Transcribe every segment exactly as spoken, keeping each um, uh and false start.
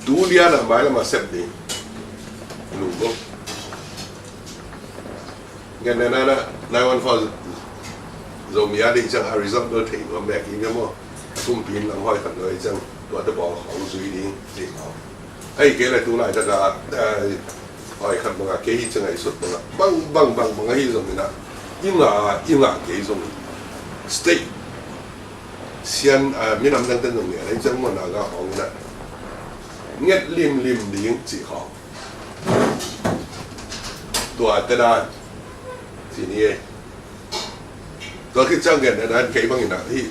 Tu lian a mailam a sep ding. Lunggulh. Ngen nena na nine one four Zomi a ding ciang a result bel thei nuam mek hi maw. Kumpi in lam hoi khat nuai ciang tua te pawl khawng zui ding ti maw. Ai kei le tu laitak a hoi khat bang a kei hi ciang a i sut bang a bang bang bang bang a hi zong in a i ngah i ngah kei zong state sian minam dang ten zong nia lei ciang maw Naga khawng in a nget limlim ding cih khawng. Tua te dan ci ni e. Tua khit ciang gen dan kei bangin a hi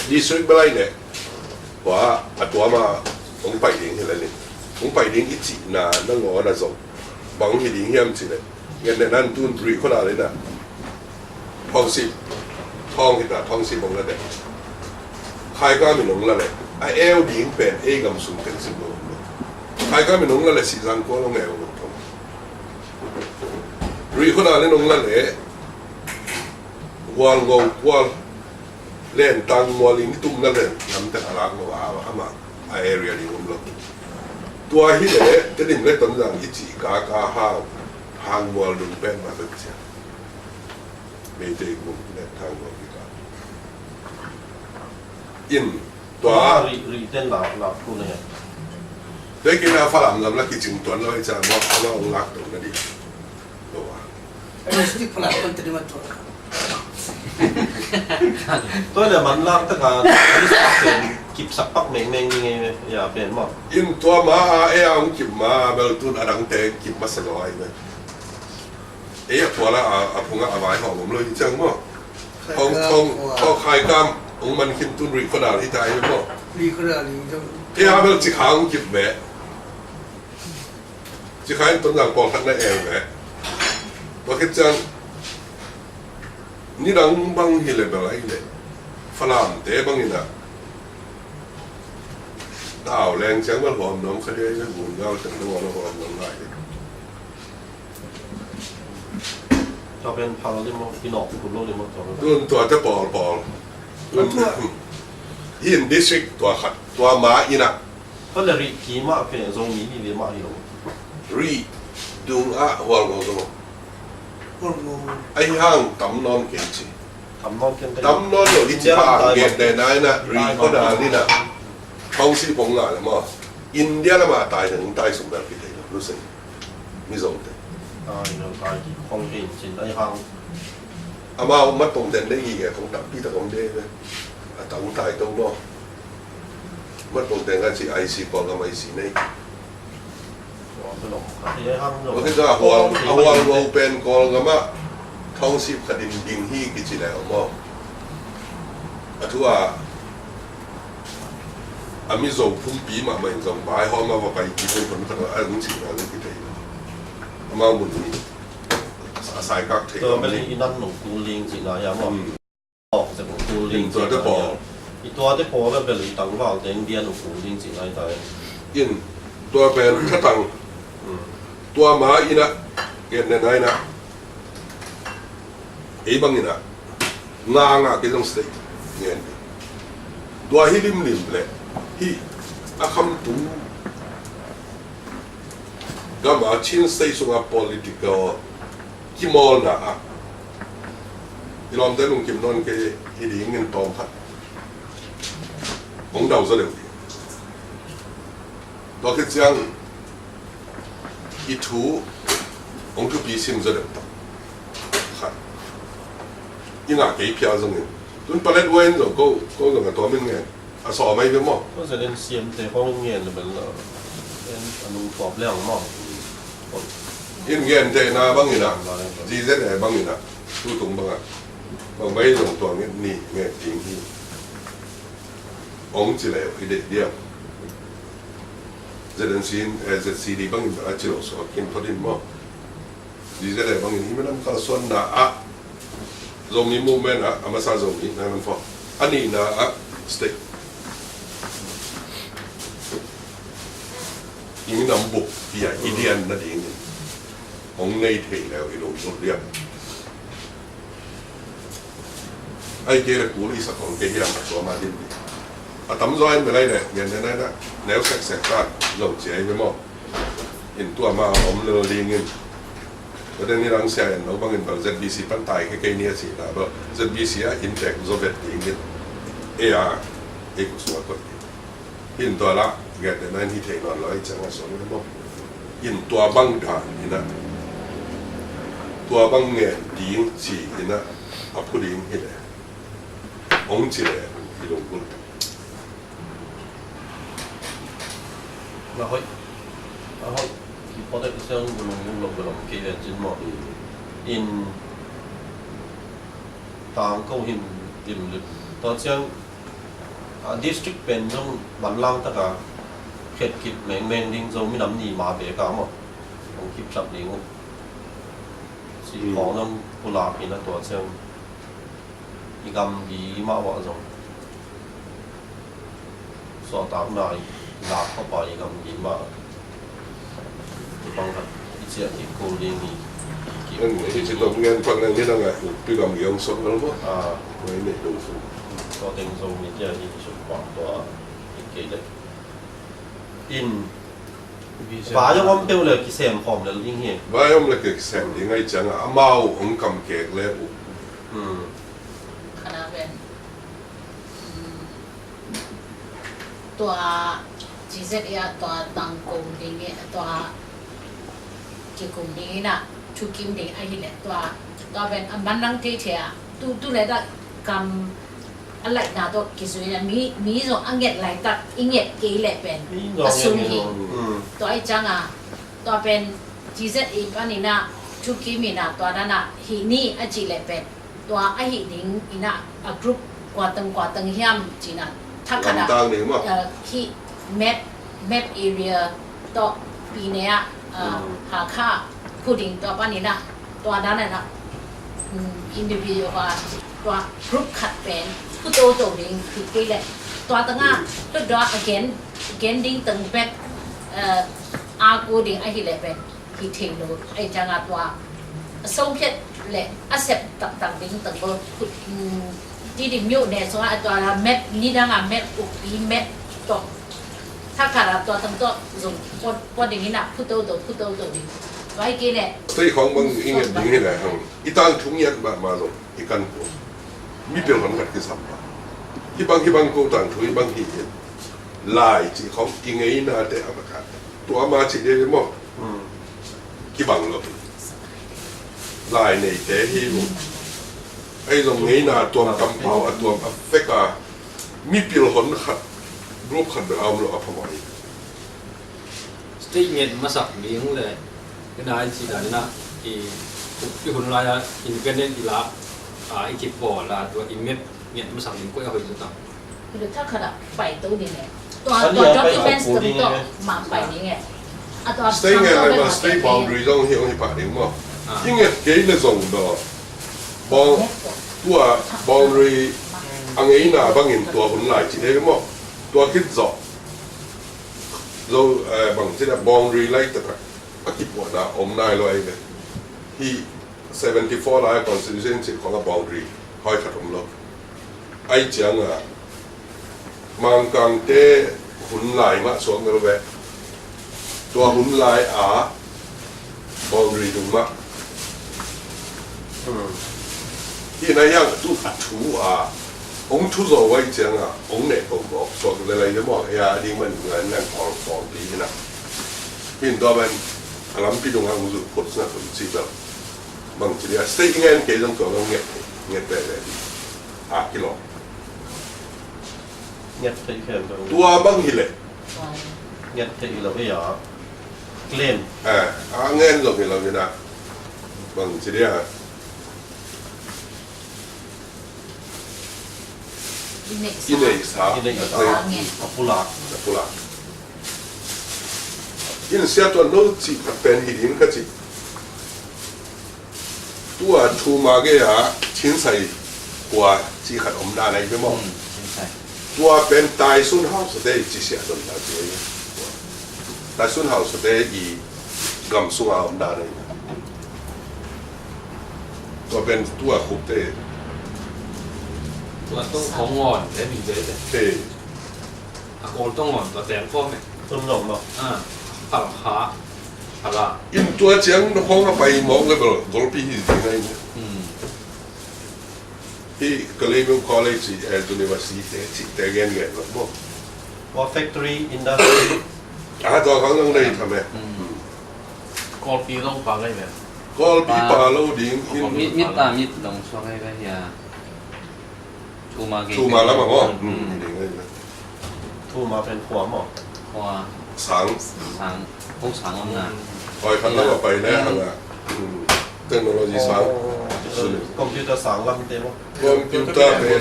district belai le tua a tua ma hong pai ding hi le ni hong pai ding i cihna nangawn a zong bang hi ding hiam ci le gen dan tun rih khona le na Thawngsip, thawng hita thawngsip hong la dek. Khaikam in hong la leh a eu ding pen ei gam sung teng sim lo hong lo. Khaikam in hong la leh Sihzang kual hong eu lo thong. Rih khona le hong la leh Hualngo kual len tang mual in i tumna len lam teng a lak lo a ama a area ding om lo. Tua hi leh Tedim le Tonzang i cih kaka hang hang mual dun pen ma bek cia. Meitei kum le thang lo kika in tua rih rih ten la la ku ne. Te kina Falam lam la kicing tuan lo i chan mo ala ong lak to na di. Lo wa. Mesti Falam kon tadi ma tuan. Tua le man lak ta ka kip sak pak meng meng ni nge ya pen mo. In tua ma a e a ong kip ma bel tun adang te kip ma sa lo ai ne. Ei a puala a phunga a vai hawm om lo hi ciang maw? Hong hong hong Khaikam hong man khin tun rih khona hi ta hi maw? Rih khona hi ciang. Ei a bel Cikha hong kip ve. Cikha in Tonzang pawlkhat na el ve. Tua khit ciang nidang bang hi le bel ahi le Falamte bangin a tau leng ciang bel hawm nuam kha dia hi le Gungal ciang bel hawm nuam lai hi. Tua pen phal le maw, kinawk kul lo le maw tua. Tun tua te pawl pawl. Tun hi in district tua khat tua ma ina. Tua le rih ki mah pen Zomi ni le mah hi lo. Rih dung a Hualngo zong. Hualngo. Ahi hang tam nawn kei ci. Tam nawn ken tam nawn lo i ci pa ngen de nai na rih ko da ni na. Thawngsip hong ngah le maw India lamah tai na ning tai sum bel kithei lo lu sei. Mizote. Ai lo tai ki khong rin cin ai hang. Amau mat pong ten dei ngi nge kong takpi tak om de ve. A tang tai to maw. Mat pong ten ka ci I C Kawlgam I C nei. Tua ka long ka ti ai hang lo. Tua khit a Hual a Hualngo pen Kawlgam ah Thawngsip khat in ding hi kici le om maw. A thu a A Mizo phungpi mahmah in zong vaihawm a va pai kik hong khon khat a hong cihna zong kithei lo. Amau mun hi a saikak thei lo. Tua bel i nan nung kul ding cihna hiam maw? Awk zek nung kul ding cihna hiam? I tuate pawl bel i tangvalte in bia nung kul ding cihna hi ta hi. In tua pen thatang tua ma ina gen ne na ina. Ei bangin ah nga nga kei zong state ngen. Tua hi limlim le hi a khamtung gam a Chin state sunga political kimawlna ah i lawmte lungkim nawn kei hi dingin tawm khat hong dau zaw deuh ding. Tua khit ciang i thu hong thupi sim zaw deuh tak khat i ngah kei phial zongin tun palet wain zong ko ko zong a tuam in ngen a sawm ai ve maw? Ko zet in siam te kong in ngen le bel lo. En a nung tuap leng maw? In ngen te na bangin ah zi zet e bangin ah tu tung bang ah bang mai zong tuang in ni ngen ting hi. Ong ci le i deih diam. Z N C in, eh, Z C D bangin a ci lo suak kin photin maw. Di Z A bangin i minam kalsuanna ah Zomi movement ah a masa Zomi nine one four a nihna ah state i minam buk pia i dian nadingin hong nei thei leu i lungzul diam. Ai kei le kul i sak hong kei hiam a tuam a din ding. A tamzaw in milai le ngen nena neu seksek ta lo ciai ve maw? In tua ma om lel dingin. Tua den hi dang sia en lo bangin bel Z B C pan tai khe kei ni a ci ta bel Z B C a in tek zo vet dingin. E a ei kuk sua kot ding. Hin tua la ngen nena in hi thei nawn lo ei ciang a suang ve maw? In tua bang dan in a tua bang ngen ding ci in a a phu ding hi le. Ong ci le i lunggulh. Na hoih, na hoih. Ki potek i siang gulung gulung gulung kei ven cin maw. In tangko hin limlim. Tua ciang a district pen zong manlang taka khet kip mengmeng ding Zomi nam ni ma be ka maw. Ong kip tap ding uh. Si khong zong pulak in a tua ciang. I gamgi mah uah zong suahtakna i lak khop a i gamgi mah bang khat i ciah kik kul ding hi. Kik kul ding hi. Ci tom ngen pak nang hi nang a ukpi gamgi hong sot ngal maw? Mai nei dong su. Tua teng zong mi tia hi suk pak tua kik kei le. In vai om peuh le kisem khawm lel ding hi. Vai om le kisem ding ai ciang a amau hong kam kek le uh. Khana ven. Tua G Z A tua tangko ding i tua kikum ding ina thukim ding ahileh tua tua ven a man nang thei thei a tu tu le da kam a laihna tawh kizui ina mi mi zong a nget laitak i nget kei leh pen a sum hi. Tua ai ciang a tua pen G Z A pan ina thukim ina tua dana hi ni a ci leh pen tua ahi ding ina a group kuatang kuatang hiam cina thakhat a hi map map area tawh pi ne a Hakha phu ding tua pan ina tua dan ina individual a tua group khat pen phu toto ding hi kei le tua tanga lut dua again again ding tang bek a ko ding ahi le pen hi thei lo ai ciang a tua a songphiat le a sep taktak ding tang ko ti ding myo ne so a tua la map ni dang a map ukpi map to thakhat a tua tang to zong pot pot ding ina phu toto phu toto ding vai ke le. Tei khong bang i nget ding hi le hang i tang thung yat ba ma zong i kan ko mi pel hon khat kisam ba hi bang hi bang ko tang thu hi bang hi lai ci khong i ngei na te a ba khat tua ma ci de mo. Kibang lo hi. Lai neite hi lo. Ei zong ngeina tuam kampau a tuam a fek a mipil hon khat group khat bel a om lo a phamawh hi. State nget masak ding le kena i ci dan ina i hun lai a independent i la a i kipawl a tua i map nget masak ding koi a hoih zutang. Hi lo thakhat ah pai to ding e. Tua tua documents tawh mah pai ding e. A tua state ngen lai ma state boundary zong hi ong hi pah ding maw? I nget kei le zong daw bawng tua boundary a ngeina bangin tua hun lai ci dei maw? Tua khit zawh zo bang ci da boundary lai takah a kipuahna om nai lo ai ve. Hi seventy four lai constitution cih khong a boundary hoi khat om lo. Ai cianga Mangkangte hun lai mah suak ngel ve. Tua hun lai a boundary dung mah. Hi na hiang tu a thu a ong thu zo ai cianga ong neh ko mawk suak le lai le mawk hia ding man ngan nang kawng kawng pi hi na. Hin tua man a lampi dung a ong zu khut sna khun ci bel. Bang ci dia state ngen kei zong tua bang nget nget ve ve a kilawm. Nget thei khen tua bang hi leh. Nget thei lo hi a claim. A ngen zong hi lo hi na. Bang ci dia. I neihsa. I neihsa. A pulak. A pulak. In sia tuan lo cih khat pen hi ding ka cih. Tua thu ma gei a Chinsai kua cih khat om dan ai be maw? Tua pen Taisun hausate i ci sia tuan ta ci ai. Taisun hausate i gam sunga om dan ai. Tua pen tua khukte. Tua tung khong ngon te mi te te. Kawl tawh ngawn tawh teng khawm e. Tun zong maw? Ah, Halkha, Hala. In tua ciang na khawng a pai mawk le bel golpi hi ding a in. Hmm. Hi Kalay College, eh, University te, cihte gen gen lo maw? Tua factory, industry. Ah, tua khang nang nei tham e. Hmm. Kawlpi zong pa ngai ve. Kawlpi pa lo ding in. Mit, mit ta mit dong suak ngai ve hia. Thuma gei. Thuma lam ah maw? Hmm. Hmm, ding ngai ve. Thuma pen khua maw? Khua. Sang. Sang. Kong sang om na. Oi, khat lam ah pai na, hmm, hang a. Hmm. Technology sang. Oh. Computer sang lam te maw? Computer pen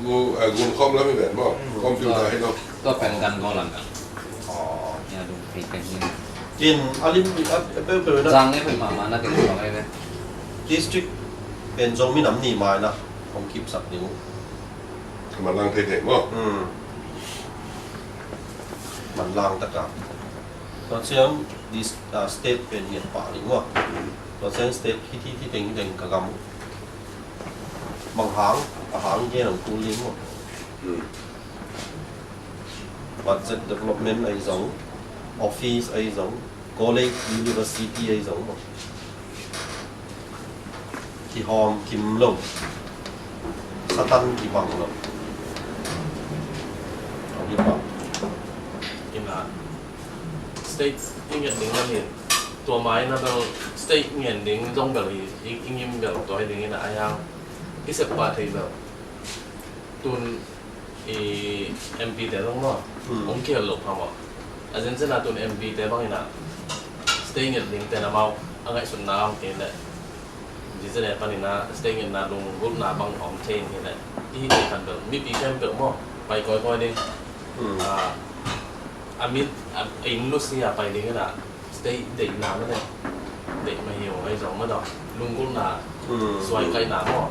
gu, eh, gun khawm lam i ven maw? Hmm. Computer hi lo. Tua pen gan go lam. Oh. Ya, dung thei pen hi. In a lim, a, a peu peu na. Zang e pen mama na ken tua ngai ve. District pen zong minam ni mai na hong kipsak ding uh. Ka manlang thei thei maw? Hmm. Manlang taka. Tua ciang dis-, ah, state pen ngiat pah ding maw? Tua ciang state hiti, hiti teng, teng ka gam uh. Bang hang, a hang gen ang kul ding maw? Hmm. Budget development ahi zong, office ahi zong, college, university ahi zong maw? Kihawm kim lo, Satan kibang lo. Hong kibang. Ina, state i nget ding lam hi, tua mai na bel state ngen ding zong bel hi, i, i ngim bel tua hi ding ina a yang. I sep pah thei bel. Tun i M P te zong maw? Hmm. Hong kihel lo pha maw? A zenzen a tun M P te bang ina state nget ding te na mau a ngaihsutna hong kei leh. Zenzen a pan ina state ngetna lunggulhna bang hong thei in hi leh. I hi kei khan bel mipi khempeuh maw? Pai kawikawi ding. Hmm. Ah, a mit, a, a inn lusi a pai ding ina. State deihna mah le, deih mah hi ung ahi zong mah dong. Lunggulhna, hmm, suaikaihna maw.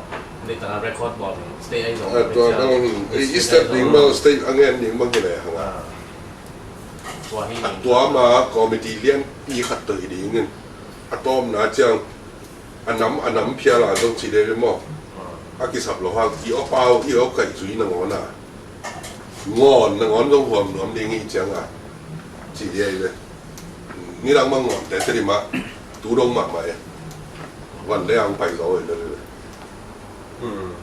Deih tana record bawl hi. State ahi zong, eh, tua bang, eh, i step ding maw, state a ngen ding bang hi le hang a. Ah. Tua hi. A tua ma committee lianpi khat tawh hi ding in. A tawpna ciang, a nam, a nam phial a zong ci le ve maw. Ah. A kisap lo hang, i aw pau, i aw kaih zui nangawn a. Ngawn, nangawn zong huam nuam ding hi ciang a. Ci dia hi ve. Nidang mah ngawn te te di mah. Tu dong mahmah e. Van le ang pai zaw e le le. Hmm.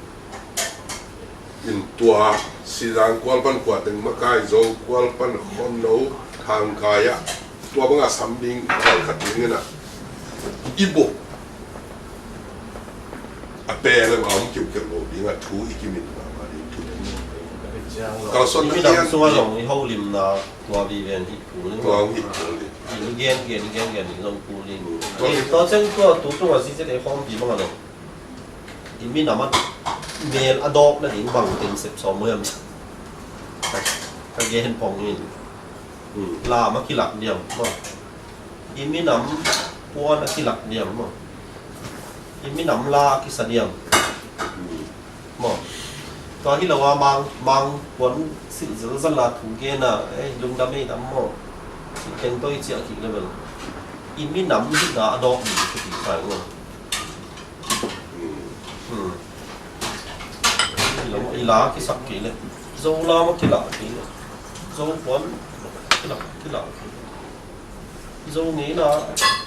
In tua, Sizang kual pan kua teng makai zo, kual pan khon no, thang kai a. Tua banga sam ding, kai khat ding ina. I buk. A pe le a om kiukiu lo ding a thu i kimin mahmah ding thu. Kalsuan i midang sunga zong i holimna tua viven hi kul ding. Tua hi kul ding. I gen gen, i gen gen ding zong kul ding. Tua hi. Tua ciang tua tu tua si se te khawmpi bang a lo. I minam a mel a dawk nading bang teng sep sawm hiam? Ka gen pong in. Hmm. Lam a kilak diam maw? I minam puan a kilak diam maw? I minam la a kisa diam? Hmm. Maw? Tua hi lo a mang, mang puan silh zelzel a thu gen a, eh, lungdam ei dam maw? Keng toi ciah kik level. I minam hihna a dawk ding ka ti sai maw? Hmm. I la, i la kisak kei le. Zo la ma kila kei le. Zo puan kila, kila kei le. Zo ngeina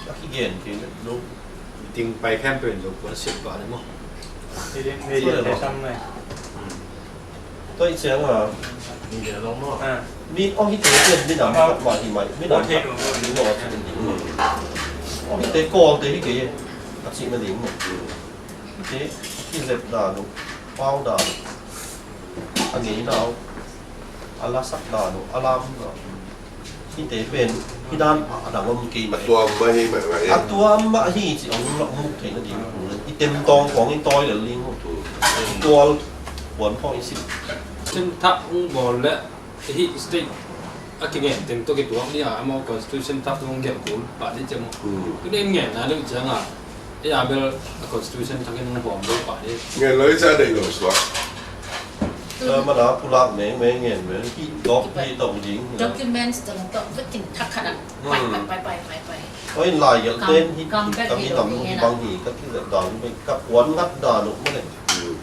a kigen kei le. Zo. Ting pai khempeuh in zo puan sip pah le maw. Tua i ciang a, mi aw hite pen minam khat mah hi mai, minam khat hi maw a cih nading maw. Aw hite Kawlte hi kei a cih nading maw. Hite a kizep dan uh, pau dan uh, a ngeina uh, a lasak dan uh, a lam dan uh. Hite pen, hi dan a dang om kei mah. A tuam mah hi mah mah hi. A tuam mah hi ci ong lo mu thei nading. I tem tawng kawng i tawi lel ding. I tual puan khawng i sip. Chin thak ung bawl le, hih state a kigen teng tawh kituak ni a, amau constitution thak ung gen kul pah ni ci maw. Hmm. Tu nen ngen na deuh ciang a. Ei a bel a constitution thakin hong huam bel pah hi. Ngen lo i ca deih lo suak. Tua mana pulak meng meng ngen meng hi dawk hi dawk ding. Documents tawh tawh vekin thak khat ah. Hmm. Pai, pai, pai, pai, pai. Oi, lai gel ten hi, kam, kam bek hi dawk ding hi na. Bang hi, ka kizep dan, ka puan ngat dan uh mah le. Hmm.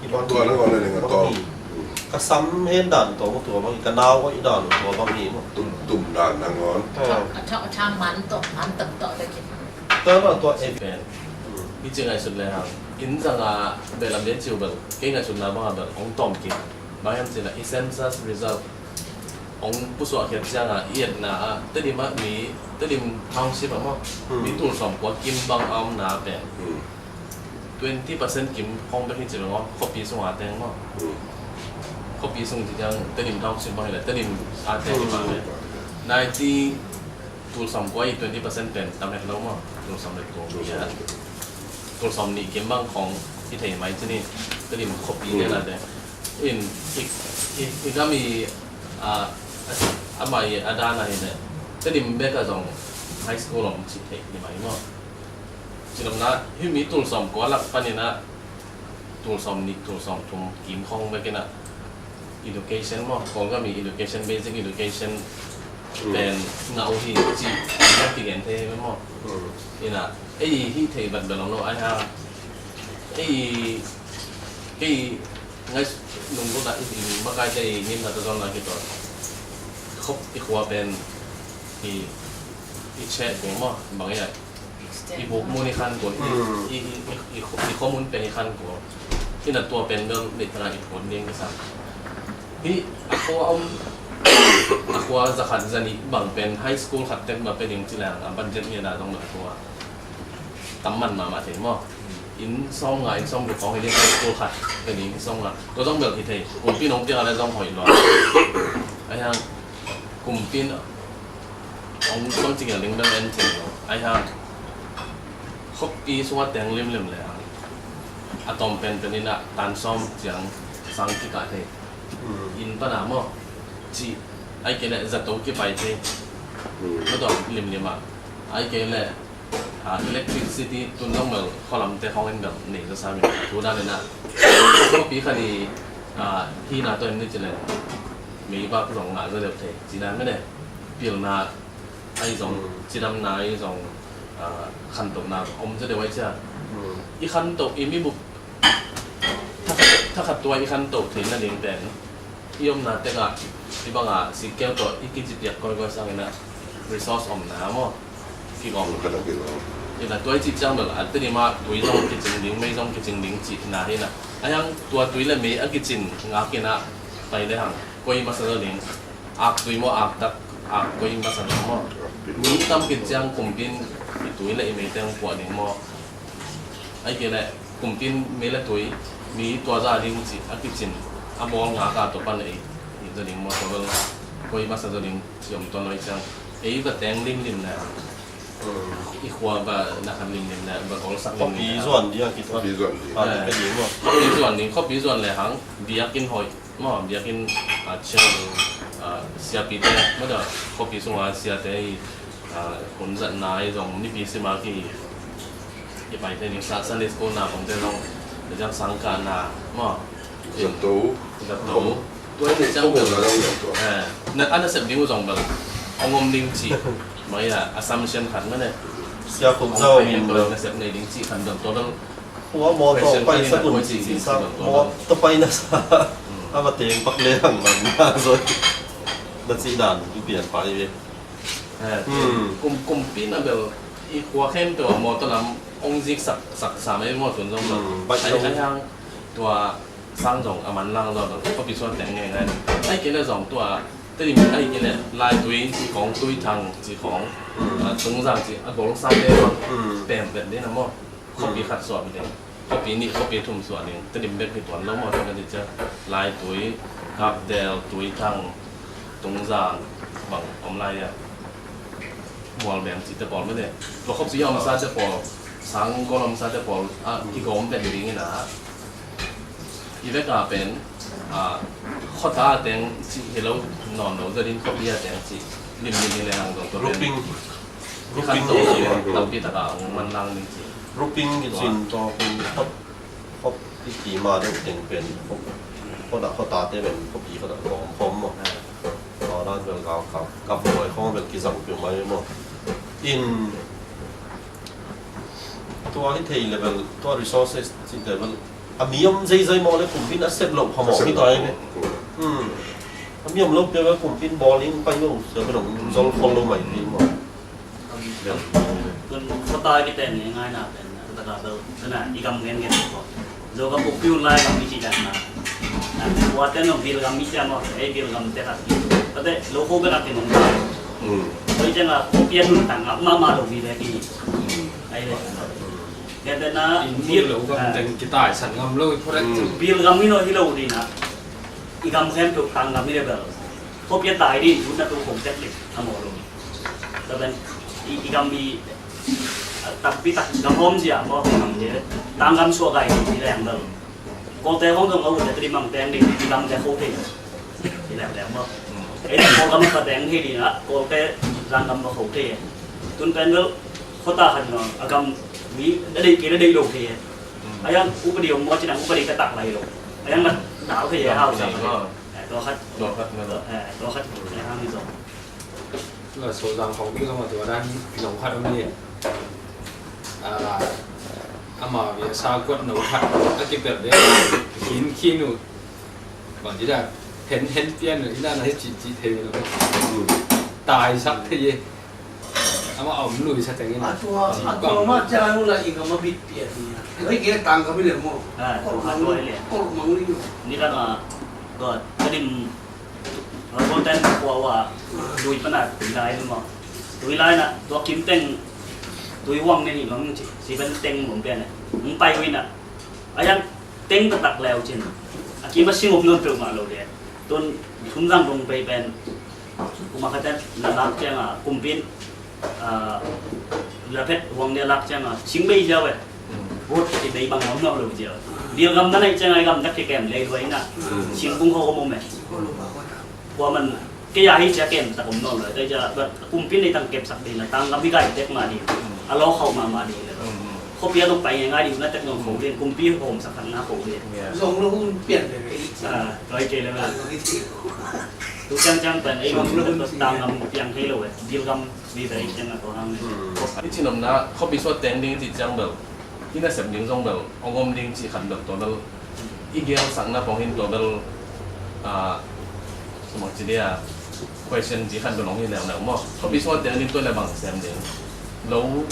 Hi bang hi. Tua na ngawh le ning a tawm. Bang hi. Hmm. Ka sam hen dan tawh maw, tua bang hi, ka nau hoih dan uh tua bang hi maw. Tum, tum dan nangawn. Ah. A thang, a thang man tawh, man tam tawh le khin. Tua bang tua e. Pen. Hmm. Hi ci ngaihsut le hang. Inn zanga bel lam den ciu bel. Kei ngaihsutna banga bel hong tawm kik. Bang hiam cih leh i census result hong pusuah khiat cianga i etna ah Tedim ah mi, Tedim township ah maw. Hmm. Mi tul sawm kua kim bang a omna pen. Hmm. Twenty percent kim khawng bek hi ci lo maw, khuapi sunga teng maw. Hmm. Khuapi sung ci ciang Tedim township bang hi leh, Tedim a teng hi mah leh. Hmm. Ninety, tul sawm kua i twenty percent pen tam het lo maw. Tul sawm le tul. Tul sawm. Tul sawm nih kim bang khawng hi thei mai ci ni. Tedim khuapi, hmm, nen a teng. In, i, i, i gam i, a, a, amah i a dan a hi leh. Tedim bek a zong high school om ci thei hi mai maw. Ci lam na, hih mi tul sawm kua lak panin ah, tul sawm nih, tul sawm thum kim khawng bek in ah, education maw, Kawlgam i education, basic education, hmm, pen ngah uh hi ci, kigen thei hi maw. Hmm. In ah, ei hih thei vat bel om lo, ai hang, ei, kei ngai lungdam ah, i, i makaite i ngimna tawh zong na kituak. Khop i khua pen i, i cheh kul maw, bang i a. I buk mun i khan kul, i, hmm, i, i, i, i, i khua mun pen i khan kul. I na tua pen bel leh tana i phut ding ka sa. Hih a khua om, a khua za khat za nih bang pen high school khat tek bang pia ding ci leng a budget ni a na zong bel a khua tam man mahmah thei maw. Inn sawmnga, inn sawmguk khawng hi ding, high school khat pia ding, inn sawmnga. Tua zong bel hi thei, kumpi nong piak a le zong hoih lua. Ai hang, kumpi in hong, hong cing a ling bel en thei lo. Ai hang, khuapi sungah teng limlim le hang, a tawm penpen in ah tan sawm ciang sang kikah thei. Hmm. Inn pan a maw, cih, ai kei leh zato kipai thei. Hmm. Tua tawm limlim ah, ai kei leh, ah, electricity tun zong bel khualamte khawng in bel nei zaw sam in, tu dan in ah, khuapi khat i, ah, hihna tawh in ni ci leh, meibak zong ngah zaw deuh thei, ci dan mene, pilna ahi zong, hmm, cidamna ahi zong, ah, khantohna om zaw deuh ahi cia. Hmm. I khantoh, i mibup thakhat, thakhat tua i khantoh theihna ding pen i omna tekah, i bangah sikkeu tawh i kici piak kawikawi sangin ah resource omna maw. Kigawm. Khat a kigawm. Ina tua i cih ciang bel a Tedim ah tui zong kicing ding, mei zong kicing ding cihna hi na. A hiang tua tui le mei a kicin ngak in ah pai le hang koi masa zaw ding. Aktui maw, aktak, ak koi masa zaw maw. Mi tam kit ciang kumpi in i tui le i mei teng puah ding maw. Ai kei le kumpi in mei le tui, mi tua za ding cih a kicin, a bawl ngak a tua pan ei, i za ding maw, tua bel koi masa za ding cih om tua nuai ciang. Ei va teng limlim le, hmm, i khua va na khan limlim le, va golsak limlim le. Khuapi zuan ding a kituak. Khuapi zuan ding. Eh. Khuapi zuan ding, khuapi zuan le hang, biakinn hoih. Maw, biakinn, ah, cia, ah, siapite, maw dah, khuapi sunga siate i, ah, hun zatna i zong nipi sima ki, i pai te ni sa, Sunday school na pang te zong, ziang sangkahna, maw. Zato. Zato. Tua i ni ciang zato. Eh, na, a nasep ding uh zong bel, hong om ding ci. Mai a, assumption khat mene. Sia khum zau. Hong pai bel, nasep nei ding ci khat bel, tua bel. Khua mawtaw pai sa kun ci ci sa, mawtaw pai na sa. Hmm. A va teng pak le hang man na zoi. Na ci dan i pian pai ve. Eh, hmm. Kum, kumpi na bel i khua khempeuh a mawtaw lam hong zik sak, sak sa mai maw tun zong bel. Hmm, bai ai, zong. Ai hang tua sang zong a manlang zaw bel. Khuapi suan teng ngei ngai. Ai kei le zong tua. Tedim ai kei le Laitui ci khong, Tuithang ci khong. Hmm. Ah, Tungzang ci a gol sa te bang. Hmm. Pem vet ding na maw. Khuapi khat suah ding, khuapi nih, khuapi thum suah ding, Tedim bek hi tuan lo maw, tua ka ti ciang. Laitui, Kapdel, Tuithang, Tungzang, bang om lai a. Mualbeng cihte pawl mene. Tua khuapi a omsate pawl, sang gol omsate pawl, a, kigawm pen ding in a. I vek a pen, a, khuata a teng cih hi lo, nawn lo, za ding khuapi a teng cih, limlim hi le hang zong tua pen. Grouping. Grouping hi lo, tampi taka hong manlang ding cih. Grouping kicin tawh pen khop, khop i kima deuh teng pen khop, khota, khotate pen khopi khota khawm, khawm maw. Tua dan bel gak, gak, gak buai khawng bel kizang peuh mai maw. In tua hi thei le bel, tua resources cihte bel a mi om zeizai maw le kumpi in a sep loh phamawh hi tua hi ve. Hmm. A mi om lo pia kumpi in bawl in pai lo, sia pen hong zol khol lo mai pi maw. Tun khuata kiten ngai ngai na pen, a taka bel, tena i gam ngen ngen ko. Zo ka puk piu lai gam mi ci dan na. Khuate no bil gam mi cia maw, ei bil gam te khat. Kate lo ko bel a kin hong ta. Hmm. Koi ciang a ko pian nun tang a mama lo mi le ki. Hmm. Ai le. Kate na bil lo gam teng kitai san ngam lo i phoret. Hmm. Bil gam mi no hi lo di na. I gam khempeuh tang gam hi le bel. Khuapi a tai ding, tun na tu khong tek le, a maw lo. Tua pen, i, i gam i, a, tampi tak gam om zia, maw, gam zia. Tang gam suak gai ding, i leng bel. Kawlte hong zong a ut le, tadi mang teng ding, i gam te kho thei. I leng leng maw. Ei, Kawl gam ka teng thei ding a, Kawlte zang gam ka kho thei. Tun pen bel, khuata khan no, a gam mi, a dei kei, a dei lo thei. A yang, upadi om maw, ci nang upadi ka tak lai lo. A yang na, dau thei, hau sa. Eh, tua khat. Tua khat na tua. Eh, tua khat. Eh, hang ni zong. Tua Sozang khawng pi zong a tua dan zong khat om ni. Ah, ama bia sa kuat no khat a kipel de. Khin khin uh. Bang ci dan. Hen hen pian uh. Ina na hi ci ci thei lo. Tai sak thei ye. Ama om lui sa tengin. A tua, a tua ma ca nu la i gam a bit pian ni. Oi ke tang ka bi le mo. Ah, tua ka tua le. Kol mang ni. Ni la ma. Tua ka dim. Tua tua ten kua wa. Tui pana tui lai mo. Tui lai na tua kim teng. Tui wang ne ni long ci. Si ben teng mo pian ne. Ng pai wi na. A yang teng ka tak leu cin. A kim a sing om non peuh ma lo le. Tun thum zang dong pei pen. Kuma khat na lak ciang a kumpin, ah, laphet huang dia lak ciang a sing bei ziau e. Vote i bei bang om lo ziau. Bil gam na nei ciang a i gam tak kikem lei luai na. Singkung ho om e. Kua man kei a hi cia kem tak om lo. Tei cia kumpin nei tang kep sak ding na tang gam hi gai tek ma ding. A lo khau ma ma ding na. Khuapi a dong pai ngai ngai ding na tek nong kho ding kumpi hom sak khat na kho ding. Zong lo hun pian le. Ah, toi kei le ma. Tu ciang ciang pen ei bang tang gam piang thei lo e. Bil gam vive ei ciang a ko hang. I cin om na khuapi suat teng ding ci ciang bel. I nasep ding zong bel. Ong om ding ci khat bel tua bel. I gel sakna pong hin tua bel. Ah, sumang ci dia. Question ci khat bel ong hi leu leu maw. Khuapi suat teng ding tua le bang sem ding. Lo.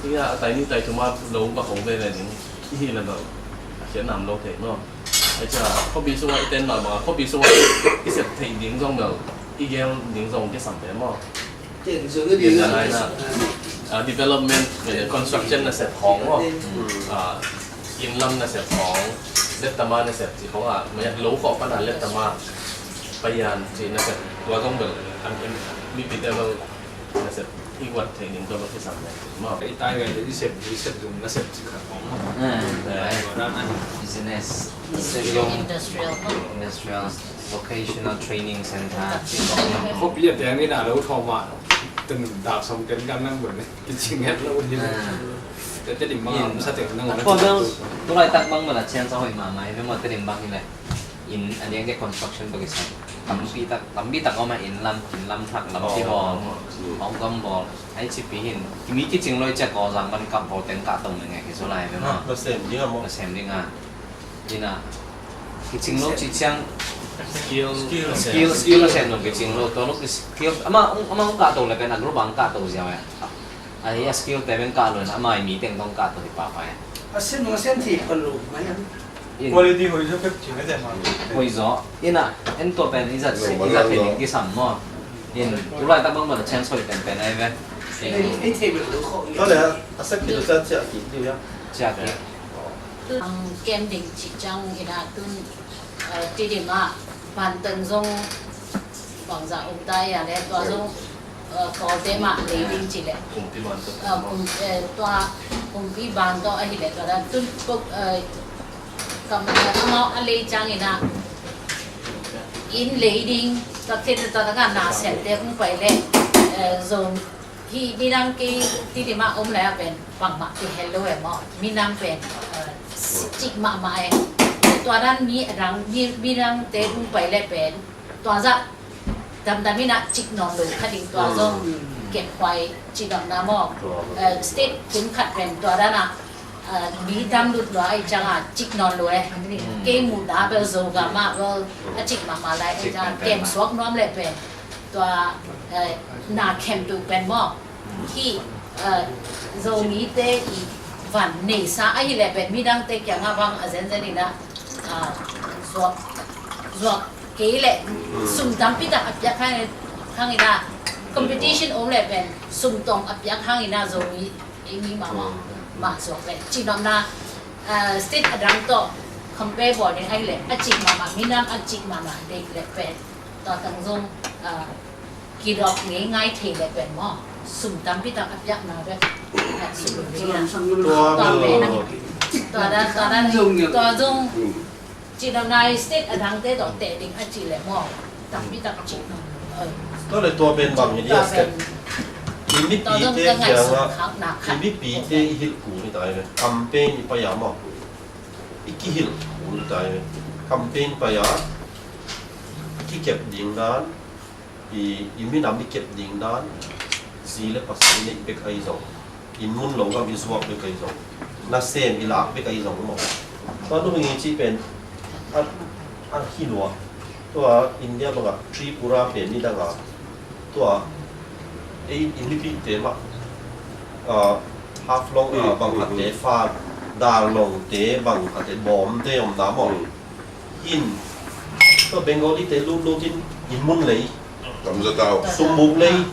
Ia tai ni tai tuma lo ba kong ve le ding. I hi le bel. A khiat nam lo thei maw. Ai cia, khuapi sung ah i ten mahmah, khuapi sung ah i sep theih ding zong bel, i gel ding zong kisam ve maw? Ten zong i ding a lai na, ah, development, eh, construction nasep khawng maw? Ah, inn lam nasep khawng, lettama nasep cih khawng ah, mah lo khawng pan a lettama, payan cih nasep, tua zong bel, an, an, mipite bel, nasep i guat theih ding tua lo kisam ve maw? I tai ve le i sep, i sep zong nasep cih khat khawng maw? Ah, tua dan an business. Industrial. Industrial Vocational Training Center. Khuapi a teng in a lo thawh mah tun dak sawm ten kan nang bun kicing het lo ni. Ah. Tete dim bang sa teng nang. Tua bel tulaitak bang bel a change a hoih mahmah hi ve maw, Tedim bang hi le. Inn a liang ke construction bek i sa. Tampi tak, tampi tak om a inn lam, inn lam thak lam kibawl. Hong gam bawl. Ai ci pi hin. Kimi kicing lo i ciak Kawlzang bang kap bawl teng kah to meng ngai kei so lai ve maw. Na sem ding a maw. Na sem ding a. Ina kicing lo ci ciang skill, skill, skill a sem lo kicing lo. Tua lo ki skill. Ama, ama hong kah to le pen a group ang kah to ziau e. Ai a skill te pen kah lo na ama i mi teng tong kah to hi pa pa e. A sem lo sem thi pa lo mai. Quality hoih zaw pek cih mete hmang. Hoih zaw. Ina, en tua pen i zat se, i zat pen in kisam maw. In, tulaitak bang bang a chance hoih pen pen ai ve. Ei, ei thei bek lo khawh. Tua le, a sak kilo sa ciah kik diu ya. Ciah kik. Ang kem ding cih ciang ina tun, eh, Tedim ah, Banton zong bangzah om ta ia le, tua zong, eh, Kawlte mah lei ding ci le. Kumpi ban tawh. Eh, kum, eh, tua kumpi ban tawh ahi le, tua dan tun, eh, kam, eh, amau a lei ciangin ah, inn lei ding, tua khit tua taka na sem te kung pai le, eh, zong hi minang kei Tedim ah om lai a pen, bangmah kihel lo e maw, minang pen, eh, cik mahmah e. Tua dan mi a dang, mi, minang te kung pai le pen, tua zah, damdam in ah cik nawn lo kha ding tua zong kephuai cih bang na maw. Eh, state kum khat pen tua dan ah, Ah, mi dam lut lua ahih ciangin cik nawn lo e. Kei muhna bel Zogam ah bel a cik mahmah lai ahih ciangin kem suak nuam leh pen tua, eh, na khempeuh pen maw, hih, eh, Zomite i van neihsa ahih leh pen midangte kiangah bang a zenzen in ah, ah, zuak, zuak kei leh sum tampi tak a piak hang, hang in ah, competition om leh pen sum tawm a piak hang in ah Zomi ei mi mahmah mah zuak leh cih nopna, ah, state a dang tawh compare bawl ding ahih leh a cik mahmah, minam a cik mahmah deih leh pen tua tang zong, ah, kidawk ngeingai thei leh pen maw, sum tampi tak a piakna bek, ah, sum tua pen tua dan, tua dan, tua zong cih nopna state a dangte tawh teh ding a cih leh maw, tampi tak a cih nop. Tua leh tua pen bang hi dia, state i mipite kiangah, i mipite i hilh kul hi ta hi ve. Campaign i pai a maw, i kihilh kul hi ta hi ve. Campaign pai a kikep ding dan, i, i minam i kep ding dan, zi le pasal i neih bek ahi zong, inn mun lo gam i zuak bek ahi zong, nasem i lak bek ahi zong maw, tua nu hi cih pen a, a hi lua. Tua India bangah Tripura pen nidangah tua ei i mipite mah, ah, Haflong ah bang khatte fa, Darlongte bang khatte bawmte omna maw. In tua Bengalite lutlut in inn mun lei, gamzatau, sumbuk lei,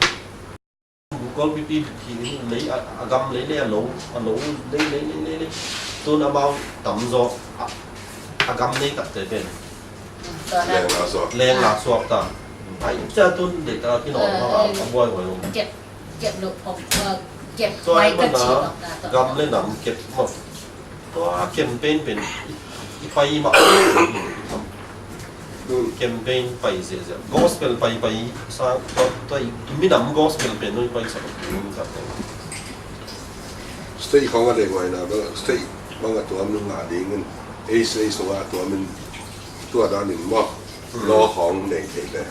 sumbuk golpipi hi lei, a, a gam lei lei, a lo, a lo lei lei lei lei lei. Tun amau tamzaw a, a gam nei takte pen lengla suak, lengla suak ta. Ai cia tun deih ta kinawm hang a buai huai om. Kep, kep lo om, kep huai ka ci lo ta. Gam le nam kep mah. Tua campaign pen i, i pai mah. Campaign pai ziahziah. Gospel pai pai sa, tua, tua i, i minam gospel pen noi pai sa. State khong a deih huaina bang, state bang a tuam nu ngah dingin, ei state sung a tuam in tua danin maw, law khong nei thei le.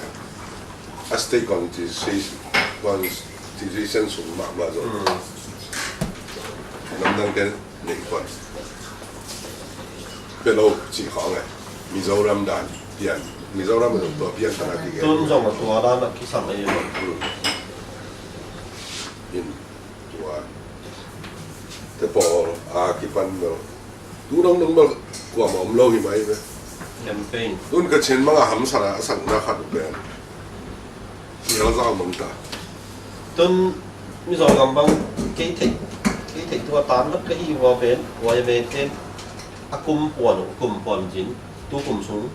A state constitution, constitution sung mahmah zo. Namdangte nei khuan. Pia lo cih khawng e. Mizoram dan pian. Mizoram a zong tua pian tana ti gen. Tun zong a tua dan a kisam ei lo. In tua te pawl a kipan lo. Tu dong dong bel kuamah om lo hi mai ve. Campaign. Tun ka Chin manga hamsat a sakna khat uh pen. Sial zau mang ta. Tun Mizo gam bang kei theih, kei theih tua tan vat ka hi ua pen, ua ya me ten a kum puan uh, kum puan zin, tu kum sung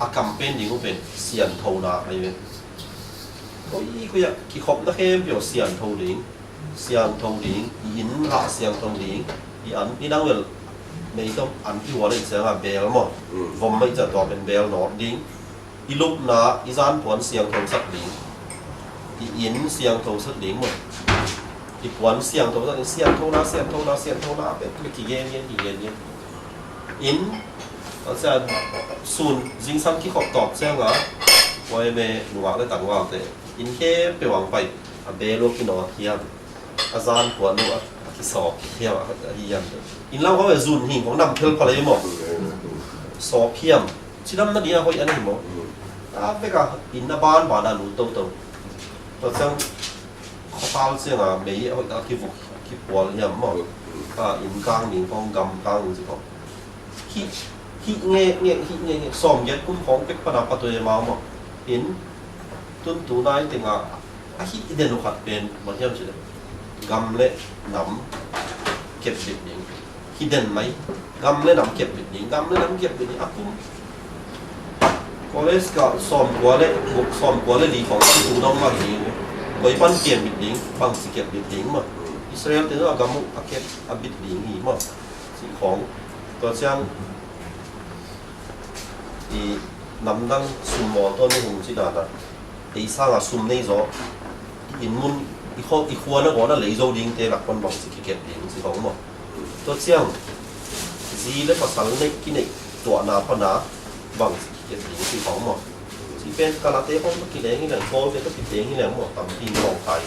a campaign ding uh pen sianthona ahi ve. Koi koi ah kikhopna khempeuh siantho ding, siantho ding, i inn hah siantho ding, i an, i nang vel mei tom an kihual in siang a bel maw, vom mei ca tua pen bel nawt ding. I lupna, i zan puan siangtho sak ding. I inn siangtho sak ding maw. I puan siangtho sak ding, siangthona, siangthona, siangthona, bek le kigen gen, kigen gen. Inn, a sia, sun, zingsang kikhop tawp siang a, Y M A nungak le tangvalte. Inn khempeuh ang pai, a bel uh kinawt hiam. A zan puan uh a, a kisawp hiam, a, a hiam. Inn lau khawng e zun hing khawng nam phel pha lei maw. Sawp hiam. Cidam na ding a hoih an hi maw. A vek a inn a ban ban a lut toto. Tua ciang khawpal ciang a mei a hoih tak a kivuk, a kipual hiam maw. A inn kang ding khawng gam kang ding ci khawng. Hih, hih ngek ngek, hih ngek ngek. Sawmgiat kum khawng pek pan a patuai a mau maw. Inn tun tu nai teng a A hih den uh khat pen bang hiam cih leh gam le nam kep bit ding. Hih den mai, gam le nam kep bit ding, gam le nam kep bit ding. A kum college ka sawmkua le guk, sawmkua le li khawng tu dong mah ding. Koi pan kep bit ding, bang ci kep bit ding mah. Israel te a gam uh a kep a bit ding hi mah. Ci khawng tua ciang i namdang sum mawl tuan mi hong ci dan a, ei sanga sum nei zaw, i inn mun, i khua, i khua na gawn a lei zo dingte lak pan bang ci kikep ding ci hong maw. Tua ciang zi le pasal neih kineih tuahna pana bang ci kikep ding ci hong maw. Ci pen kalate hong ka kileng hi leng, kawlte ka kileng hi leng maw, tampi mawng kai.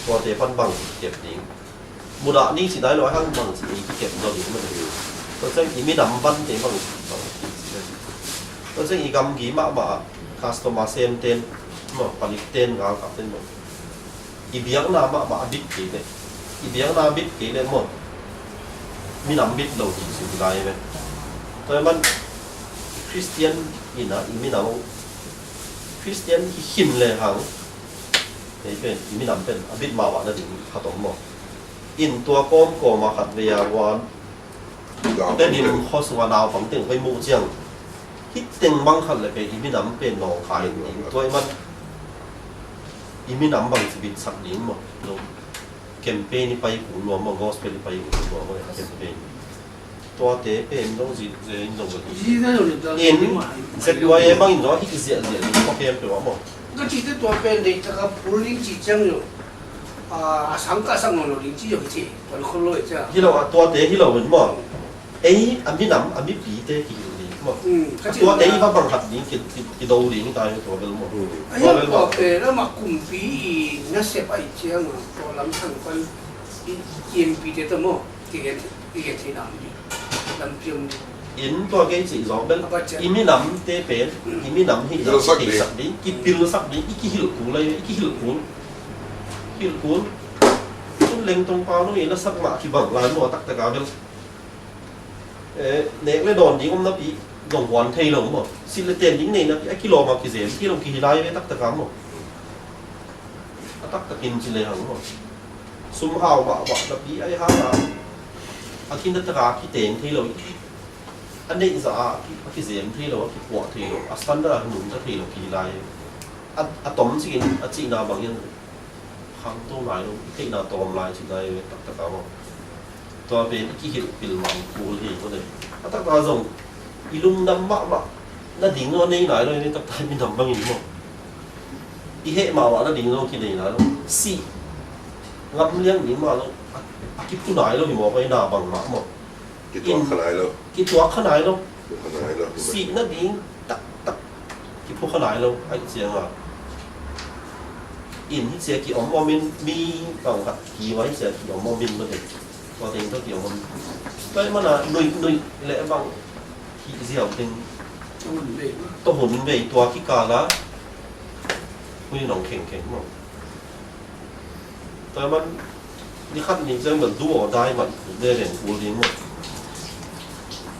Tuate pan bang ci kikep ding. mudah ni ci dai lo a hang bang ci i kikem zo ding mah. Tua ciang i minam vante bang ci bang ci. Tua ciang i gamgi mahmah a customer sem ten maw, palik ten, galkap ten maw, i biakna mahmah a bit kei leh, i biakna a bit kei leh maw, minam bit lo ci ci lai ve. Tua man Christian ina i minam, Christian hi khin le hang, hei pen i minam pen a bit mahmah na ding khat om maw. In tua kawmkawm a khat vei a wan Tedim khuasung a naupang teng vai muh ciang, hih teng bang khat le pen i minam pen nawngkai in ding, tua i man i minam bang ci bitsak ding maw. Lo campaign i pai kul lua maw, gospel i pai kul lua maw, campaign. Tuate pen dong zi zen dong zi. In Z Y A bangin dong hih ziahziah ding kua khempeuh ah maw. Ka cihte tua pen deih taka phul ding cih ciang lo. A sang kah sak nawn lo ding ci zong hi ci. Tua lo khol lo hi cia. Hi lo ah, tuate hi lo in maw. Ei a minam a mipite kihilh ding maw. Tuate i va bang khat ding ki, ki, kido ding ta hi tua bel maw. Tua hiang bel tua maw. Pen amah kumpi i nasep ahi ciang a tua lam sang pan i, i M P te tawh maw. Kigen, kigen thei nam ding. Lam piang ding. In tua kei cih zawh bel. I minamte pen, i minam hi zawh theisak ding, kipilsak ding, i kihilh kul lai, i kihilh kul. Hilh kul. Cun lengtong pau lo i lasak mah kibang lai maw a taktak a bel. Eh, nek le dawn ding om napi, zong huan thei lo maw. Silh le ten ding nei napi, a kilawm a kizem, kilawm kihi lai ve taktak a maw. A taktakin ci le hang maw. Sum hau mahmah napi, a i hang a. A kinataka kiteng thei lo i. A neih zah a ki, a kizem thei lo, a kipuah thei lo, a standard a nungta thei lo kihi lai. A, a tom cikin a cihna bang hian khangto lai lo, i theihna tawm lai cih lai taktak a maw. Tua pen i kihilh pil mah kul hi maw le. A taktak a zong i lungdam mahmah nading a nei lai lo, i taktak a minam bangin maw. I heh mahmah nading zong kinei lai lo. Sih ngam liang ding mah lo, a, a kiphu nai lo hi maw, pai na bang mah maw. Kituak kha nai lo. Kituak kha nai lo. Kituak kha nai lo. Sih nading taktak kiphu kha nai lo, ahi ciang a. In hi cia ki om om in mi bang khat ki wa hi cia ki om om in maw dei. Tua teng tua ki om om in. Tua i man a nuih nuih le bang hi ziau teng. Tua hun vei. Tua hun vei tua kikal a. Hui nong kheng kheng maw. Tua man, ni khat ni ciang bel do or die mah veve kul ding maw.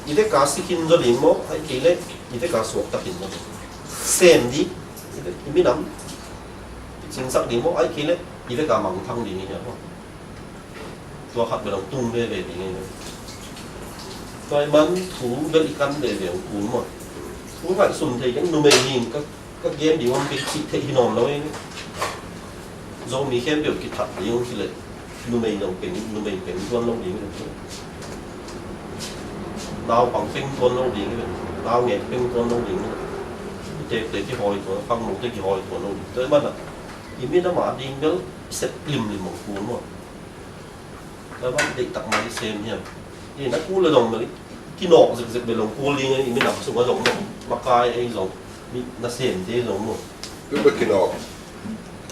I vek a si khin zaw ding maw, ahih kei leh i vek a suakta khin zaw ding. Sem ding, i vek, i minam i cingsak ding maw, ahih kei leh i vek a mangthang ding hi hia maw. Tua khat bel hong tung veve ding hi. Tua man thu bel i kan veve hong kul maw. Thu ngaihsun thei keng, numei hi in ka Ka gen ding om kei cih theih hi nawn lo e. Zomi khempeuh kithat ding om hileh numei lo peng, numei peng tuan lo ding hi. Naupang peng tuan lo ding hi. Naungek peng tuan lo ding hi. I tekte kihawi tuan, pangnote kihawi tuan lo ding. Tua i man a i minam a ding bel sep limlim hong kul maw. Tua bang deihtak mah i sem hiam? I na kul a zong mah i kinawk zekzek bel zong kul ding a, i minam sung a zong maw, makai ei zong, mi nasemte zong maw. Tua bang kinawk,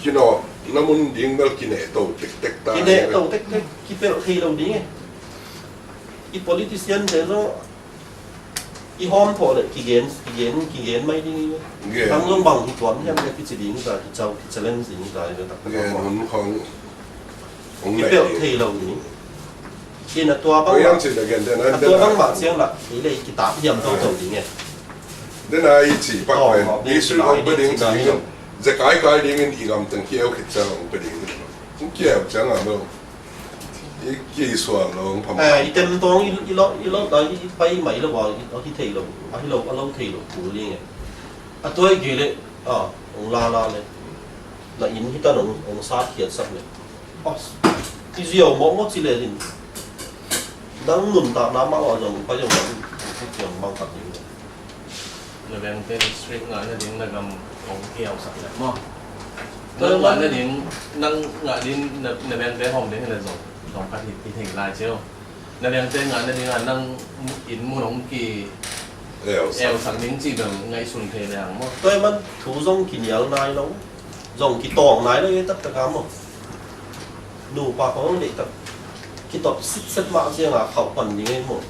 kinawk na mun ding bel kinehto tektek ta. Kinehto tektek, kipelh thei lo ding e. I politician te zong i hawm thawh leh kigen, kigen, kigen mai ding i. Nang zong bang hi tuan hiam ka kici ding ta, kichau, kichallenge ding ta i ve taktak. Ngen hun khawng hong leh ding. Kipelh thei lo ding. Kin a tua bang mah, a tua bang mah ciang lah kei leh i kitap hiam toto ding e. Den a i ci pak pen Israel hong pe ding ci ding. Zekai kai ding in i gam teng kieu khit ciang hong pe ding. Hong kieu ciang a lo. I kisual lo, hong phamawh. Eh, i tem tawng, i, i lo, i lo, i pai mai lo a, i, a hi thei lo, a hi lo, a lo thei lo kul ding e. A tua i kei leh, a, hong la la leh. Na inn hi tan hong, hong sat khiatsak leh. A, i ziau mawkmawk ci leh in. Nang nuntakna mah a zong, pai zong, hong, hong, hong, hong, hong, hong, hong, hong, Na vengte district ngah nading na gam hong kiausak leh maw? Nang ngah nading, nang ngah ding na, na vengte hawm ding hileh zong, zong khat hi, hi thei lai cio. Na vengte ngah nading a nang inn mun hong ki eusak ding cih bel ngaihsun thei leh hang maw? Tua i man thu zong kinial nai lo, zong kitawng nai lo i taktak a maw? Nupa khawng deihtak. Kitawp sitset mah ciangah khauh pan ding ei maw.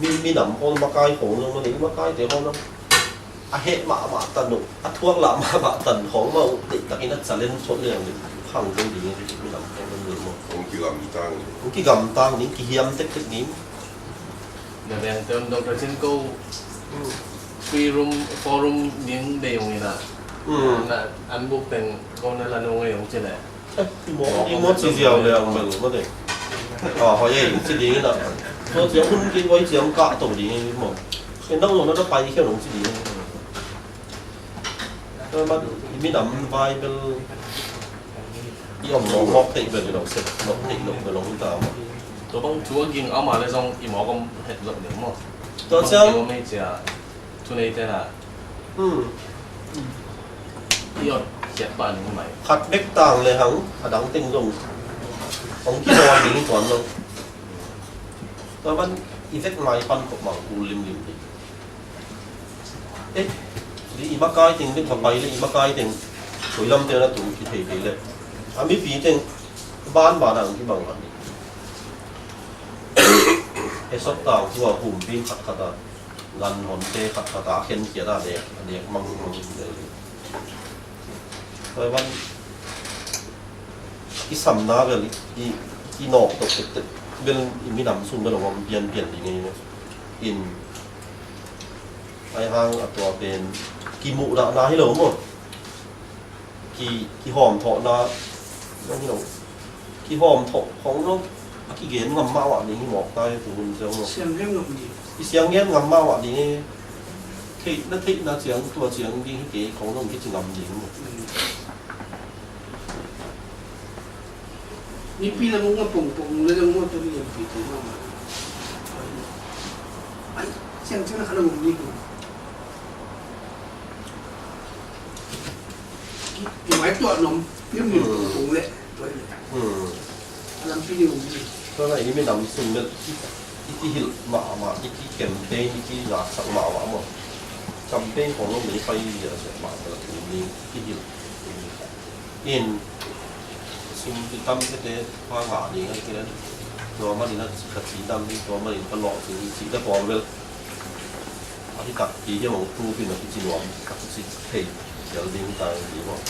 Mi, minam khawng makai khawng zong mah ding, makaite khawng zong a heh mahmah tan uh, a thuak lah mahmah tan khawng mah uh, deihtakin a challenge suak liang ding khang zo ding ei, minam khawng zong mah. Hong kigamtang. Hong kigamtang ding, kihiam tektek ding. Na veng tem dong ka chin ko. Hmm. Three room, four room ding dei ung ina. Hmm. Na an buk teng ko na la nung ei ung chin eh. Eh, i mawk, i mawk ci ziau le ang bel, mawk ding. Ah, hoi ei, ci ding ina. Tua ciang hun ki hoi ciang kah to ding ei maw. Ken dang lo na da pai khia nung ci ding. Tua man, i minam vai bel, i om mawk mawk theih bel i lo sep, lo theih lo bel lo ta maw. Tua bang thu a ging ama le zong i mawk om het lo ding maw. Tua ciang. Thu nei te na. Hmm. I ot khiat pah ning mai. Khat bek tang le hang, a dang teng zong hong kibawl ding tuan lo. Tua ban i vek mai pan kop mang kul limlim ding. Eh, i makai teng bek va pai le i makai teng koi lam te na tu kithei thei le. A mipi teng ban ban ang kibang a ni. E sop tang tua humpi khat khat a. Gan honte khat khat a khen khiat a dek, a dek mang mang. Tua ban i samna bel i, i nawk tok tek tek bel i minam sung bel a om pian pian ding ei maw. In ai hang a tua pen kimuh dah na hi lo maw. Ki, kihawm thawhna, zong hi lo. Kihawm thawh khong zong a kigen ngam mah wah ding hi mawk ta hi tu hun zong lo. Siang gen ngam ding. I siang gen ngam mah wah ding hi. Theih, na theihna ciang, tua ciang ding hi kei khong zong kici ngam ding hi. Mipi na mong a pongpong le zong mawh tu ni a pi tu mah mah. Ai, siang ciang na kha na mong ni hi. Ki, ki mai tuah nuam, lim lim tung tung leh, tuah leh. Hmm. A lampi ding um ding. Tua na i minam sung bel i, i kihilh mahmah, i ki-campaign, i kizaksak mahmah maw. Campaign khong lo mei pai zia zia mah bel a tung ding, i kihilh. In, sum ci tam tete, pa ngah ding a kilen. Tua manin a ka ci tam ding, tua manin ka lawh ding, cihte pawl bel. A hi takpi hiam hong tu pin a kici nuam, a kici thei khial ding ta hi maw.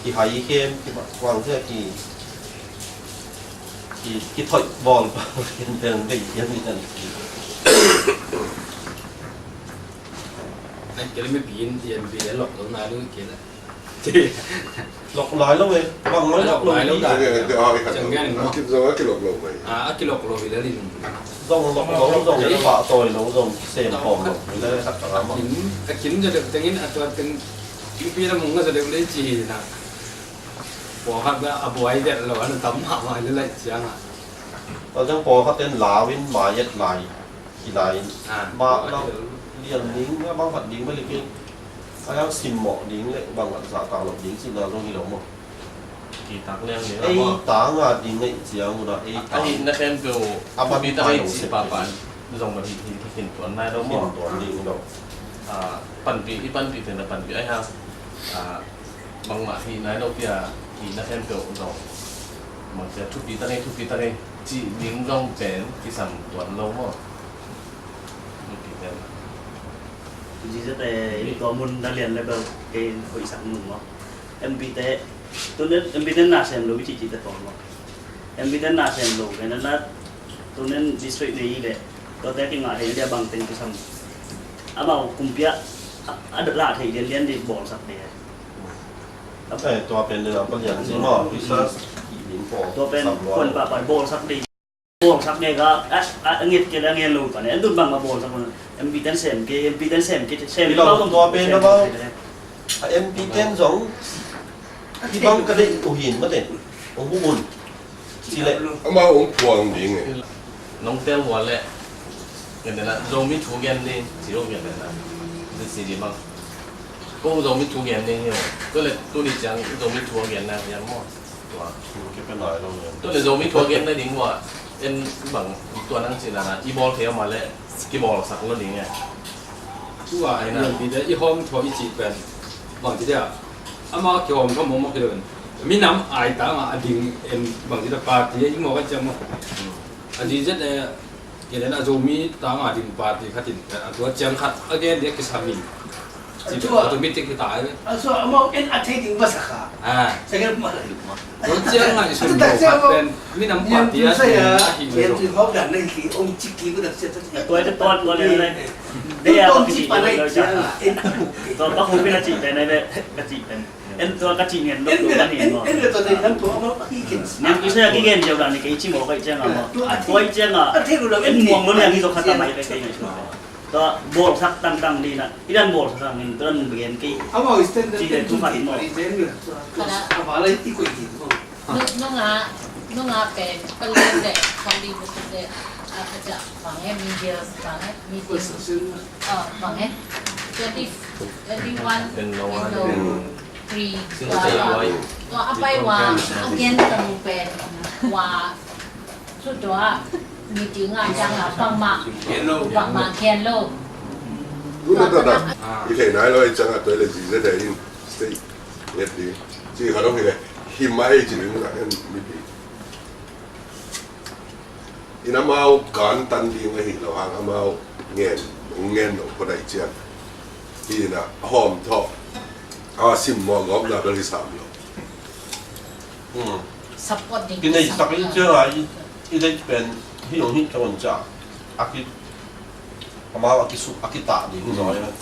Kihai khem, kivang sia ki, ki, kithoih bawl pa, ken pen dei hiam hiam. Ai, kei le mipi in, i en bi le lok lo na lu kei le. Lok lai lo e, bang mai lok lo lai lo hi. Dai. Ciang gen mo. Kip zong a kilok lo mai. Ah, a kilok lo hi le lin. Zong lok lo, zong pahtawi lo, zong sem khawm lo hi le tak tak a maw. A kin, a kin za deuh tengin, a tua teng, mipi la mung a za deuh le ci hi na. Pawlkhat a buai vet lo, a na tam mahmah hi le lai ciang a. Tua ciang pawlkhat ten lau in mai et lai. Kilai in. Ah, mah lau lian ding, a bang khat ding balik in. A yang simmawh ding le bang khat zahtak loh ding cihna zong hi lo maw. Kitak liang ding a maw. Ei tanga ding ngaih ciang un a ei tang. Ahi na khempeuh a thupi tak ei cih pahpah zong bang hi, hi, hi khin tuan nai lo maw. Khin tuan ding hi lo. Ah, panpih, i panpih teng na panpih ai hang. Ah, bangmah hih nai lo pia, hih na khempeuh zong. Mangcia thupi ta ngei, thupi ta ngei cih ding zong pen kisam tuan lo maw. Thupi pen. Tuci zate in tua mun na lian level kei hoihsak mun maw. M P te, tunen M P te na sem lo i cih cih te tuan maw. M P te na sem lo, kei na na tunen district nei i le, tuate kingah thei dia bang teng kisam. Amau kumpiah, a, a lah thei lian lian di bawlsak de. Eh, tua pen ding a palian si maw, research i ding pawl. Tua pen sam lua. Kuan pahpah bawlsak ding. Bawlsak ding ka, a, a, a nget kei le a ngen lo ka ne. An tun bang ma bawlsak lo. M P ten sem kei, M P ten sem kei, sem kei. Tua pen sem kei. A M P ten zong. Hi bang ka deih uh hin mate. Ong bu un. Ci leh. Amau hong phuang ding e. Nong tel hua leh. Ngen dena, Zomi thu gen ding, ci lo ngen dena. Ci ci di bang. Ko Zomi thu gen ding hi lo. Ko le tuni ciang Zomi thu gen na hiam maw. Tua. Thu ke pe nai lo ngen. Ko le Zomi thu gen na ding maw. En bang tua nang ci na na. I bawl thei maw leh. Ki bawlsak lo ding e. Tua ai na. Ngen di de i hawm thaw i ci pen. Bang ci dia. Ama ki hawm thaw maw maw ki lo en. Minam ai tangah a ding en bang ci ta party a i mawk a ciang maw. A G Z eh, kei le na Zomi tangah a ding party khat in a tua ciang khat a gen dia kisam in. Ci tua automatic hi ta ai ve. A tua amau en a thei ding basa kha. Ah. Second ma. Tua ciang ah i sun lo khat pen minam party a ding a hi ve lo. Tua tua tua le le. Dia a kici pen lo ciang. Tua ka hu pen a ci pen ai ve. Ka ci pen. En tua ka cih ngen lo tua kan hi maw. Niang Isaiah kigen ziau dan ni kei ci maw, kei ciang a maw. Tua i ciang a en muang lo niang hi zo khat a mai kei kei ngai sua. Tua bawlsak tangtang ni na i dan bawlsak ang in tua dan gen kei. Ci le tu khat maw. Nunga nunga pen pali le le a kaca bang he media bang he media. Bang he twenty twenty one. Three. Tua, tua a pai wa a gen ta mu pen wa. Su tua meeting a ciang a bangmah bangmah gen lo. Tua tua tua. I thei nai lo i ciang a tua le G Z in state nget di. Ci kha dong hi le hi mai ci ding na en mipi. In amau kan tan ding ahi lo hang amau ngen ngen lo ko dai cian. Hi na a hawm thaw a sim maw gawp na bel hi sam lo. Support ding kinei sak in cian a i dei pen hi ong hi ka on ca a ki amau a kisuk a kitah ding zaw ina.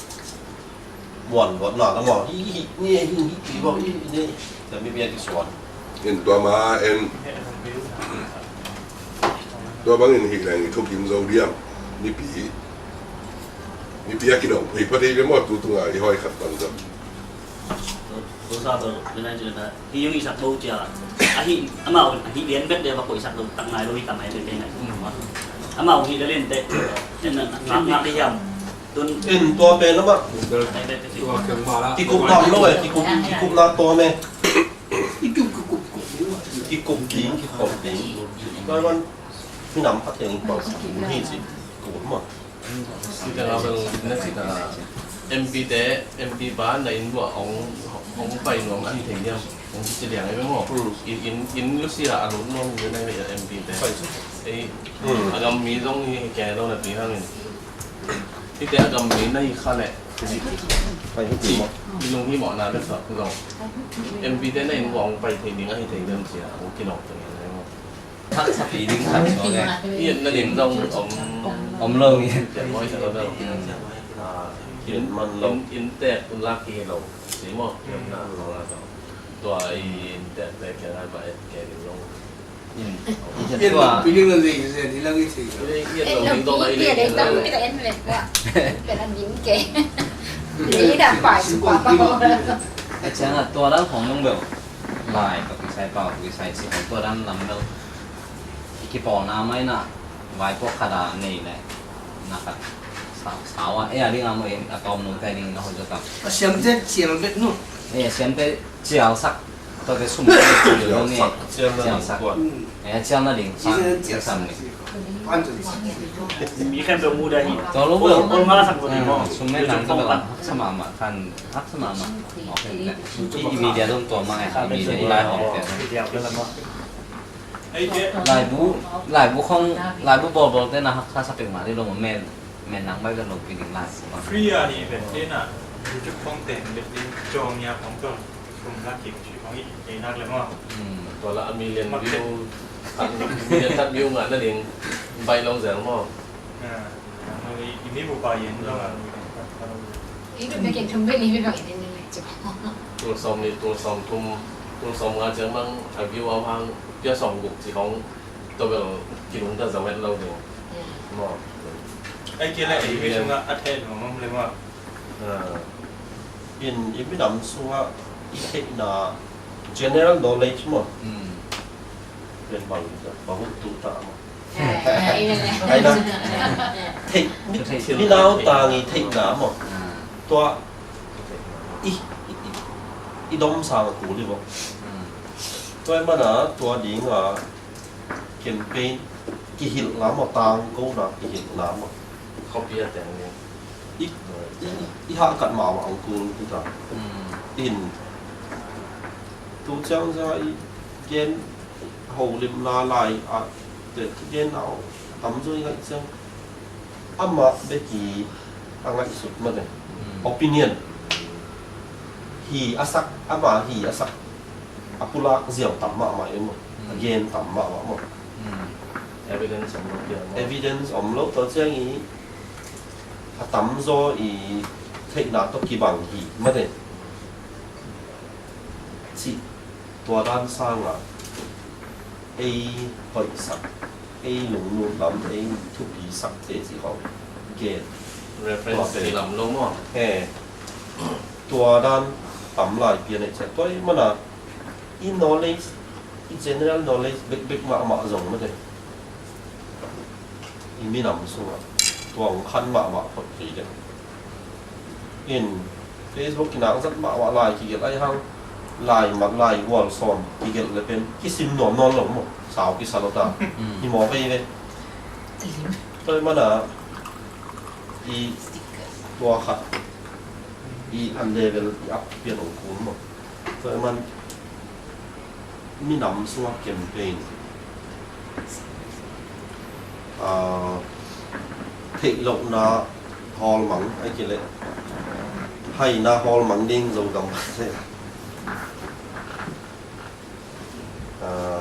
Muan luat na na maw hi hi ni hi hi pi bawh hi ni. Tami bia kisuan. In tua ma en tua bangin hi leng i thukim zo diam. Nipi nipi a kidong hi pati bia maw tu tunga i hoi khat bang zam. Tua sa tua bia nai cina. Hi yung isak do cia. Ahi amau hi lian bet dia bako isak do tak ngai lo hi tak ngai lo hi ngai. Amau hi lian te. Ngak ngak hiam. Tun in tua pen amah kikup ngam lo eh, kikup kikup na tua me. Kikup ding kikup ding. Tua man minam khat hiang kikup hi si kikup mah. Sitang a bel na sitang a M P te M P pa na inn buah ong ong pai nuam ahi thei diam ong ci liang ai beng maw. In in in lu sia a lut nuam hi na M P te. Ei a gam mi zong hi kei lo na pi hangin. Hite a gam mi na hi kha leh minung hi mawh na bek sa zong M P te na inn buah ong pai thei ding ahi thei diam cia ong kinawk teng hi na maw. Haksa pi ding khat suak e. I etna ding zong om om lo nge. Pian mawi sa lo deuh. Pian man lo. In tek un lak hi lo. Si maw. Pian na lo la zong. Tua i in tek te kia ngai ba et ke ding zong. Pian tua pian lo ni se ni lang i thei. I et lo ding zong ai le. Pian lo ni pian lo ni ka en le. Pian an yin ke. Ni da pai su pa pa. A ciang a tua dang khong long bel. Lai, pakisai pau, pakisai si, tua dan lam bel. I kipawlna mai na, vaipuak khat a nei le, na khat, sa, sawa, e a ding a mo in, a tawm nu te ding na hoi zota. A siamte cial bet nu. E a siamte cial sak, tua te sum te cial ni, cial sak. E a cial na ding, sa, sam ni. Mi khempeuh mudah hi. Tua lo bel. Ol nga sak lo ding maw. Sum men nang ka bel haksa mahmah kan haksa mahmah. I media dong tua mah ngai. I media i lai hawm te. Laibu laibu khong laibu bawlbawl te na haksa sa pek mah ding lo maw men men nang bai ka lo pi ding lai. Free a hi ven te na YouTube khong te vet ding jong ya khong tong. Kum na kim chi khong i ei nak le maw. Tua la a million view a million khat view ngah na ding bai lo zel maw. I mi bupa yen lo a. I mi bek in thum bek ni mi bang in ni le chu. Tul sawm ni tul sawm thum tul sawm nga ciang bang a view a hang pia sawm guk ci hong tobel kilung ta zawet lo ding. Maw. Ai kia le ei mi sunga a thei lo mam le maw. In i minam sungah i theihna general knowledge maw. Pen bang bang tuh ta maw. Ai na theih mi nau tang i theihna maw. Tua i i i dom sang a kul i maw. Tua i mana tua dinga campaign kihilhna maw tangkona kihilhna maw. Khawpi a teng ni. I, i, i hahkat mahmah ang kul hi ta. In, Tu ciang ciang i gen holimna lai ah te i gen a tamzaw i ngaih ciang amah bek hi a ngaihsut mate. Opinion hi a sak, amah hi a sak a pulak ziau tam mahmah e maw. A gen tam mahmah maw. Evidence om lo pian maw. Evidence om lo tawh ciang i a tamzaw i theihna tawh kibang hi mate. Cih tua dan sangah ei hoihsak, ei lunglut lam, ei thupi sakte cih khawng gen. Reference lam lo maw. He, tua dan tam lai pian ei ciah tua i mana i knowledge, i general knowledge bekbek mahmah zong mate. I minam sungah tua hong khan mahmah phot kei deuh. In Facebook kinang zat mahmah lai kigelh ahi hang, lai mat lai gual sawm kigelh le pen kisim nuam nawn lo maw, sau kisa lo ta. Hi mawk ei ve. Tua i mana i tua khat i an level i ap pian hong kul maw. Tua i man minam sungah campaign, ah, theih lohna hawlmang ai kei leh haina hawlmang ding Zogam. Ah,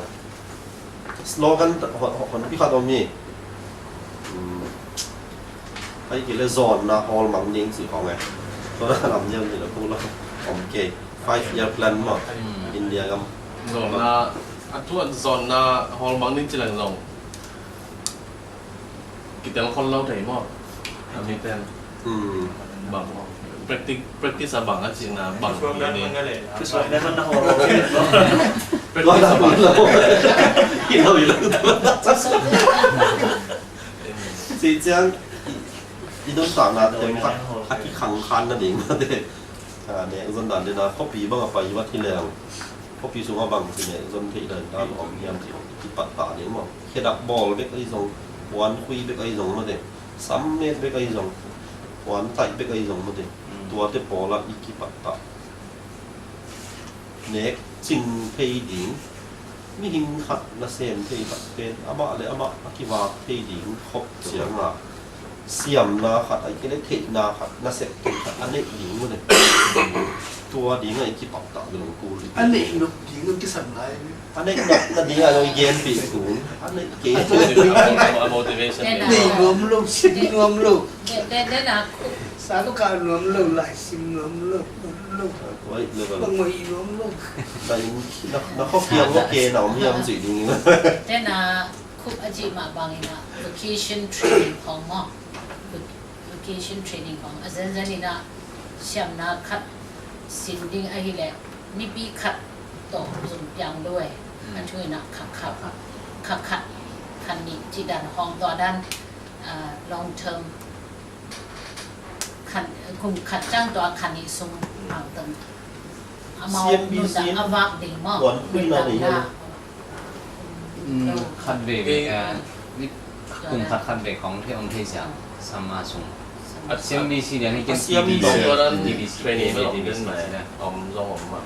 slogan honpi khat om hi. Ai kei leh zawnna hawlmang ding cih khawng e. Tua lam niam ni lo kul lo om kei. Five year plan maw. India gam. Zawnna, a tuan zawnna hawlmang ding ci leng zong kitel khol lo thei maw. A miten bang maw. Practice, practice a bang a cihna bang hi ni. Practice a bang. Hi lo, hi lo. Cih ciang i, i nuntakna teng khat a kikhang khan nading mate. Nek zon dan dena khuapi bang a pai vat hi leng khuapi sungah bang ci nek zon theih dan dan om hiam cih hong kipat ta ding maw. Khedap bawl bek ahi zong, puan khui bek ahi zong mate, sam met bek ahi zong, puan taih bek ahi zong mate. Tuate pawlah i kipat ta. Nek cing thei ding, mihing khat nasem thei khat pen amah le amah a kivak thei ding khop cianga siamna khat, ai kei leh theihna khat, nasep theih khat a neih ding uh le tua dingah i kipak tak ding kul hi. A neih nop ding uh kisan lai. A neih nop na dingah i genpih kul. A neih kei. A motivation. Neih nuam lo, sim nuam lo. Sa lo ka nuam lo, lai sim nuam lo, nuam lo. Bang mah i nuam lo. Na, na khuapiang lo ke na om hiam cih ding. Tena khup a cih mah bangin ah vocation training khawng maw. Vocation training khawng a zenzen in ah siamna khat sin ding ahih leh nipi khat tawh zong piang lo e. A thu in ah khat khat, khat khat, khat nih cih dan khawng tua dan, ah, long term khat, kum khat ciang tua khat nih sung hang teng amau nuntak a vak ding maw. Khat veve, kum khat khat veve khawng thei om thei sia, sama sung. A siam mi si lian hi ken T B C, T B C, training om zong om mah.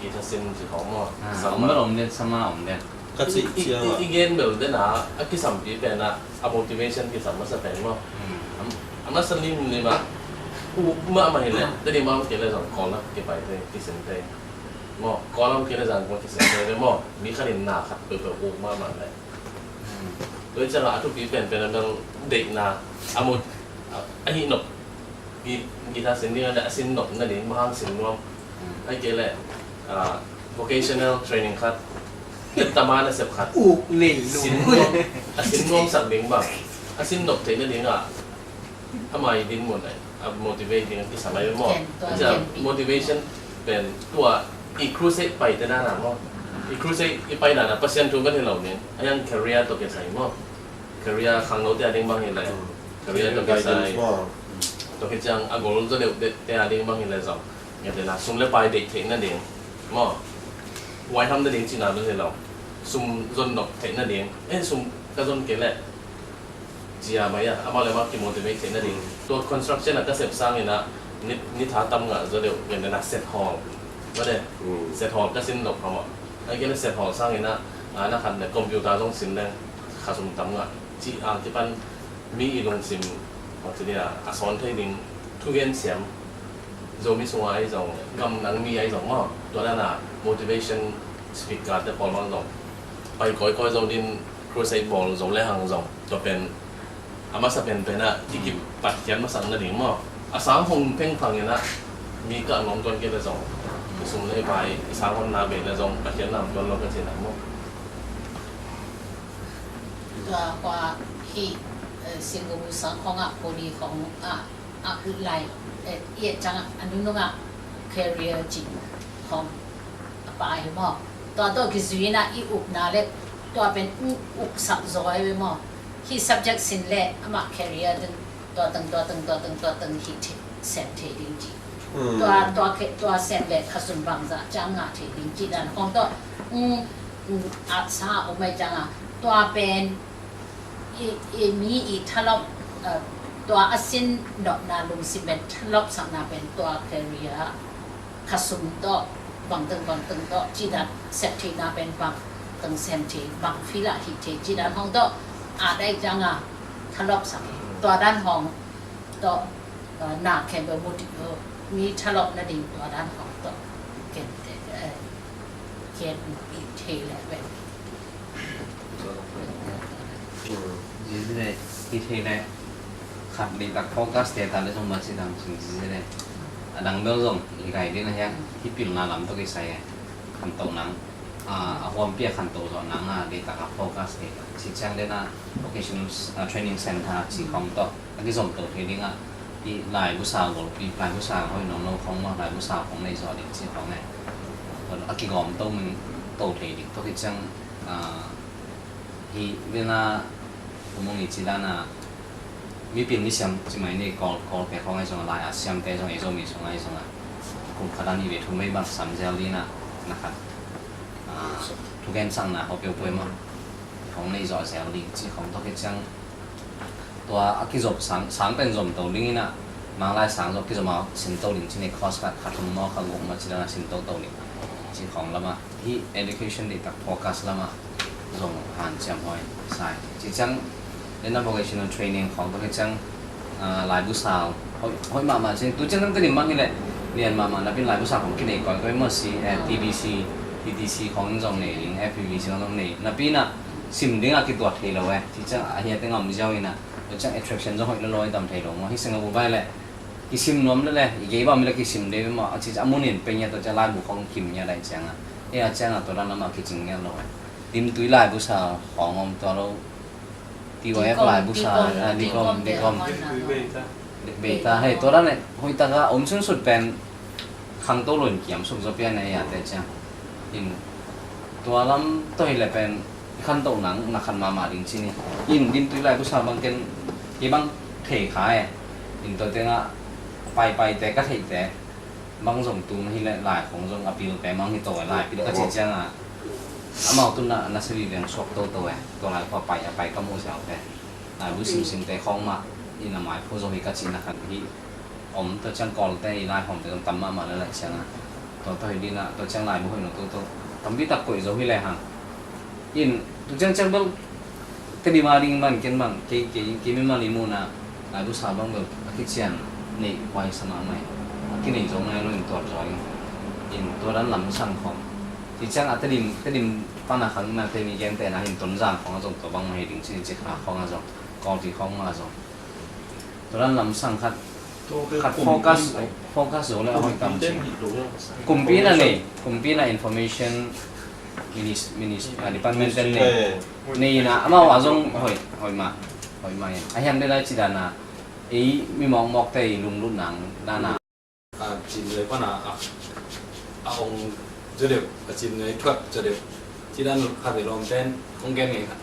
Guitar sin ci khawng maw. Om bel om den, sama om den. Ka cih ciang ah i gen bel den a, a kisampi pen ah a motivation kisam masa pen maw. A masa limlim ah uk mahmah hi leh, teni mah om kei leh zong Kawlgam kipai thei, kisin thei maw. Kawlgam kei leh zong Kawlgam kisin thei ve maw. Mi khat in na khat peuhpeuh uk mahmah leh. Tua hi ciang ah a thupi penpen a bel deihna, a mut, a hih nop guitar sin ding a, a sin nop nading, bang hang sin nuam. Ai kei leh, ah, vocational training khat, tama nasep khat. Uk nei lo. Sin nuam, a sin nuam sak ding bang. A sin nop theih nading ah, ama i dinmun ah, a motivate ding a kisam ai maw. Motivation pen tua i crusade pai te nana maw. I crusade i pai nana Pasian thu vet hi lo ning. A yang career tawh kisai maw. Career khangnote a ding bang hi lai. Career tawh kisai. Tawh hi ciang a gol zaw deuh te a ding bang hi lai zong. Ngetena sum le pai deih theih nading maw. Huaiham nading cihna bel hi lo. Sum zon nop theih nading. Eh, sum ka zon kei leh zia mai a, amau le amau kimotivate theih nading. Tua construction a ka sep sangin ah ni, ni tha tam ngah zaw deuh ngetena set hall. Mate, set hawl ka sin lo kha maw. Ai kei le set hawl sangin ah, na khat le computer zong sin leng kha sum tam ngah. Ci a kipan mi i lungsim bang ci dia a sawn thei ding thugen siam Zomi sunga ahi zong, gam nang mi ahi zong maw, tua dan a motivation speaker te pawl bang zong pai kawikawi zo din, crusade bawl zo le hang zong, tua pen a masa penpen ah i kipatkhiat masak nading maw. A sang hong phengphang in ah mi kah nuam tuan kei le zong, i sum le i pai, i sang honna bei le zong Pathian nam tuan lo ka ci nak maw. Tua khua hih, eh, Singapore sang khawngah pawni khawngah a ut lai, eh, i et ciangah a nunungah career cih khawng a pai hi maw. Tua tawh kizui in ah i upna le tua pen uksak zaw hi maw. Hih subject sin le amah career ding tua teng, tua teng, tua teng, tua teng hih thei, sem thei ding cih. Tua, tua, tua sem le kha sum bangzah ciang ngah thei ding cih dan khawng tawh, um, um, atsa a om ai ciangah tua pen i, i mi i thalawp, eh, tua a sin nopna lungsim pen thalawpsakna pen tua career kha sum tawh bangteng bangteng tawh cih dan sep theihna pen bangteng sem thei, bang field ah hih thei cih dan hong tawh a dai ciangah thalawpsak hi. Tua dan hong tawh, eh, na khempeuh mu dih, eh, mi thalawp nading tua dan hong tawh ken te, eh, ken i thei le pen. Zizile, i thei le khat leitak focus te ta le zong ma ci dang cing zizile. A dang bel zong i gai ding a hiang hi pilna lam tawh kisai e. Khantoh nang, a, a huampi a khantoh zawh nang a leitak a focus te ta. Ci ciang dena vocational, a, training center ci khawng tawh a kizom to thei ding a, i laibusa golpi, laibusa hoih nawn lo khawng maw, laibusa khawng nei zawh ding ci khawng e. A kigawm to min to thei ding tawh hi ciang, a, hi vena umong i ci dan a, mipil ni siam ci mai ni kawl, kawl pe khawng ai zong a, lai a siam te zong a, i Zomi sung ai zong a, kum khat a ni ve thum vei bang sam zel ding a, na khat, a, thugen sang na hawh peuh peuh maw, khawng nei zawh zel ding ci khawng tawh hi ciang, tua a kizop sang, sang pen zom to ding in a, manglai sang zop kizom a sin to ding ci ni, course khat, kha thum maw, kha guk maw ci dan a sin to to ding ci khawng lam a, hi education dih tak focus lam a zong hanciam huai sai. Ci ciang, dena vocational training khawng tawh hi ciang, a, laibusa hoih, hoih mahmah ci, tu ciang tang teng in mang hi leh lian mahmah napi laibusa khawng kinei kawikawi maw si, eh, T B C, T T C khawng zong nei ding, F P B C khawng zong nei napi na sim ding a kituat thei lo e. Ci ciang a hiate ngam ziau in a, tua ciang attraction zong hoih lolo i tam thei lo maw. Hi Singapore vai le kisim nuam le le, i gei bam le kisim de maw. A ci ciang a mun in peng ia tua ciang laibu khawng kim ia dai ciang a, e a ciang a tua dan lam a kicing ia lo e. Dimtui laibusa khawng om tua lo. T Y F laibusa, Dicom, ah, Dicom, Dicom, Dicom. Beita. Beita, hei, tua dan e, hoih taka om sunsut pen khangto lo in kiam suk zaw pian e, a te ciang. In, tua lam tawh hi le pen, i khantoh nang, na khan mahmah ding ci ni. In, dimtui laibusa bang ken, kei bang thei kha e. In, tua tengah, paipai te, ka theih te. Bang zong tum hi le lai khong zong a pil pe mang hi to e, lai pil ka ci ciang a. Amau tun na, na sabi veng suak toto e. Tua lai khua pai a pai ka mu siau te. Laibu simsim te khong mah in a mai phu zo hi ka ci na khan hi. Om to ciang Kawl te i lai hom te zong tam mahmah le lai ciang a. To to hi dina, to ciang laibu hoih no toto. Tampi tak koih zo hi le hang. In, tu ciangciang bel, Tedim a ding ban ken bang, kei, kei, kei mimal i muhna, laibusa bang bel, a kician neih huai sa mahmah hi. A kinei zo nai lo in tuat zaw in. In, tua dan lam sang khawng. Ci ciang a Tedim, Tedim pan a khang na te mi gen te na hin Tonzang khawng a zong tua bang mah hi ding ci, ci kha khawng a zong, Kawlpi khawng mah a zong. Tua dan lam sang khat, khat focus, focus zo le a hoih tam ci. Kumpi na nei, kumpi na information minis-, minis-, ah, department ten nei. Nei na, amau a zong hoih, hoih mah, hoih mah in. A hiam de lai ci dan a, ei mi mawkmawk te i lunglut nang dan a. A cin le pan a, a, a ong zo deuh, a cin le thuat zo deuh. Ci dan khat i lawm ten, kong gen ngei khat.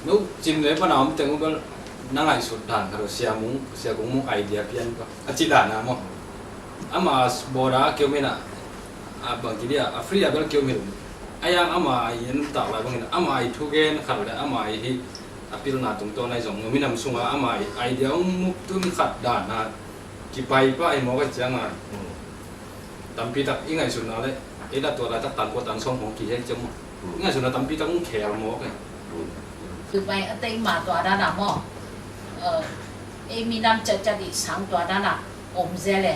No, cin le pan a om teng uh bel, na ngaihsut dan khat uh, Sia Mung, Sia Kung Mung idea pian ko. A ci dan a maw. Ama border a keu min a, a bang ci dia, a free a bel keu min. A yang ama i en tak lai bang in, ama i thugen khat le, ama i hi, a pilna tungtawn a i zong, minam sunga ama i idea ong muk tun khat dan a, kipai pah hi maw ka ciang a. Hmm. Tampi tak i ngaihsutna le ei lah tua laitak tangkua tangsawng hong kihei ciang maw. I ngaihsutna tampi tak hong khel mawk e. Dubai a tei ma tua dan a maw. Ei minam ciatciat i sang tua dan a om zel e.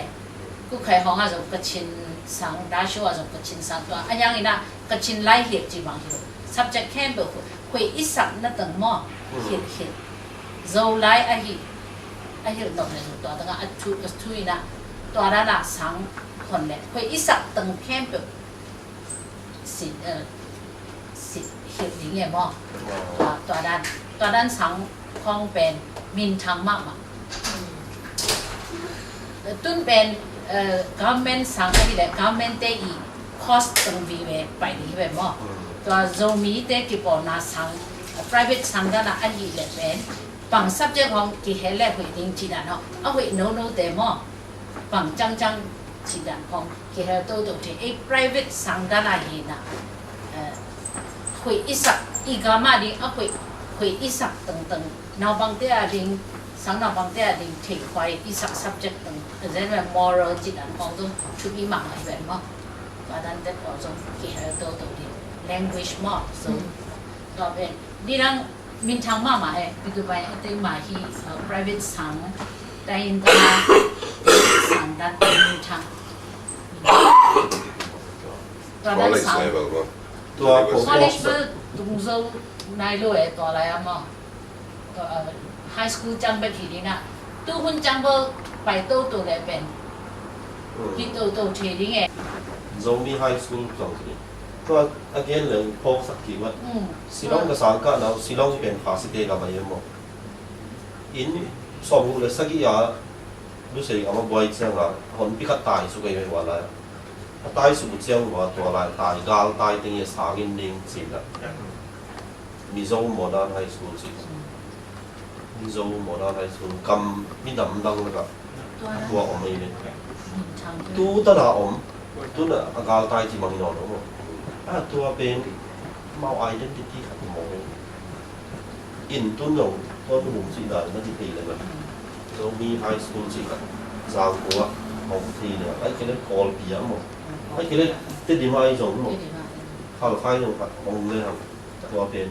Kukhai hong a zong Kachin sang, Dashu a zong Kachin sang tua a yang ina Kachin lai hiat ci bang hi lo. Subject khempeuh khuih i sak na teng maw. Hiat hiat Zolai ahi, ahi nop le tua dang a thu, a thu ina tua dan a sang hon le khuih i sak teng khempeuh si, eh, si, hilh ding e maw. Tua, tua dan, tua dan sang khong pen minthang mahmah. Tun pen, eh, government sang ahi le government te i cost teng vive pai ding hi ve maw. Tua Zomi te kipawlna sang, eh, private sang dan a ahi le pen bang subject hong kihel le huih ding ci dan hong a huih no no te maw. Bang cangcang ci dan hong kihel toto thei ei private sang dan a hi na. Eh, huih i sak i gama ding a huih, huih i sak tengteng naupangte a ding, sang naupangte a ding thei khuai i sak subject teng a zen ve moral ci dan hong tu thu i mang ai ve maw. Tua dan te pawl zong kihel toto ding language maw. So tua pen ni dang minthang mahmah e. Pi Dubai a tei ma hi, uh, private sang, tai in ta sang dan minthang. Tua dan sang. Tua college bel tung zo nai lo e tua lai a maw. Tua, uh, high school ciang bek hi ding a. Tu hun ciang bel pai toto le pen hi toto thei ding e. Zomi High School zong hi. Tua a gen le phawksak kik vat. Silong ka sang kah nau, Silong pen Khasite gam a hi maw. Inn sawmguk le sagih a lusei gam a buai ciang a hon pi khat tai suk a hi ve ua lai. A tai suk uh ciang ua tua lai tai, gal tai teng i a sang in ding ci na. Mizo Modern High School ci. Mizo Modern High School gam minam dang lak ah tua om ahi ve. Tu tan a om, tu na a galtai ci mang hi nawn lo. A tua pen mau identity khat maw. In tun lo, tua tu hum ci dan na ti thei le na. Zomi High School ci khat. Zangkua hong thei le. Ai kele Kawlpi a maw. Ai kele Tedim a i zong maw. Khalkha i zong khat hong le hang. Tua pen.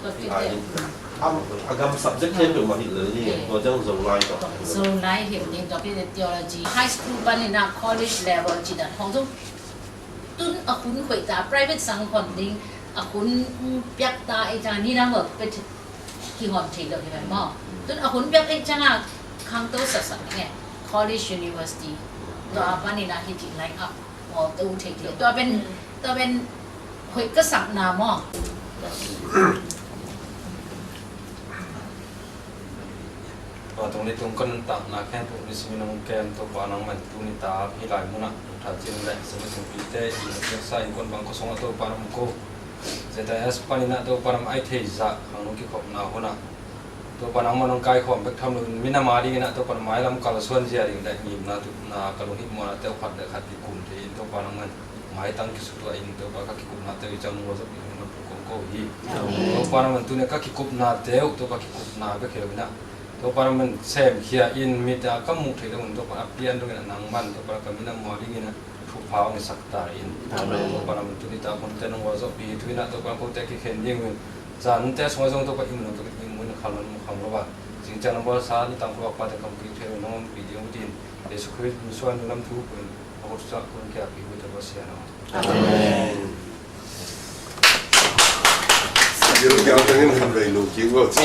Tua pen. A gam subject khempeuh mah hilh lel ni, tua ciang Zolai tawh. Zolai hilh ni, tua pen theology. High school panin a college level ci dan hong zong. Tun a hun hoih ta, private sang hon ding, a hun piak ta, ei ciang ni dang lo, pe kihon thei lo hi ven maw. Tun a hun piak ei ciang a khangto saksak ding e, college, university. Tua panin a hih line up. Aw, tua thei thei. Tua pen, tua pen hoih ka sakna maw. Tua tung leitung ka nuntakna khempeuh nisimin hong kem Topa nangman tuni tak hih lai munah nungtha cin le sangkhat sangpite i nuntaksa innkuan bang khuasung ah Topa nang ko. Z I S panin ah Topa nang ai thei zah khangno kikhopna hunah Topa nangman hong kaikhawm bek tham loin minam a dingin ah Topa nang mailam kalsuan zia ding le ngimna tupna ka lunghih muanah teuh khat le khat kikum thei in Topa nangman maitang kisutuah in Topa ka kikupna teuh i ciang nungua zop in nang pukong ko hi. Topa nangman tuni ka kikupna teuh Topa kikupna bek hi loin ah Topa nangman semkhia in mit a ka muh theih loin Topa a pian dongin ah nangman Topa ka minam mua dingin ah thupha hong i sak ta in. Topa nangman tuni ta khonte nungua zop i thu in ah Topa khonte kikhen ding in Zan te sungah zong Topa i mun Topa i mun khang lo, mun khang lo ba. Zing ciang lam bawlsa ni tang Topa pate kam kik thei lo nong pi ding uh tin. Jesu Khrist min suan lam thu kun a hot sa kun kia pi uh Topa sia lo. Amen. Zil kiang tangin han vei lo kik lo ci.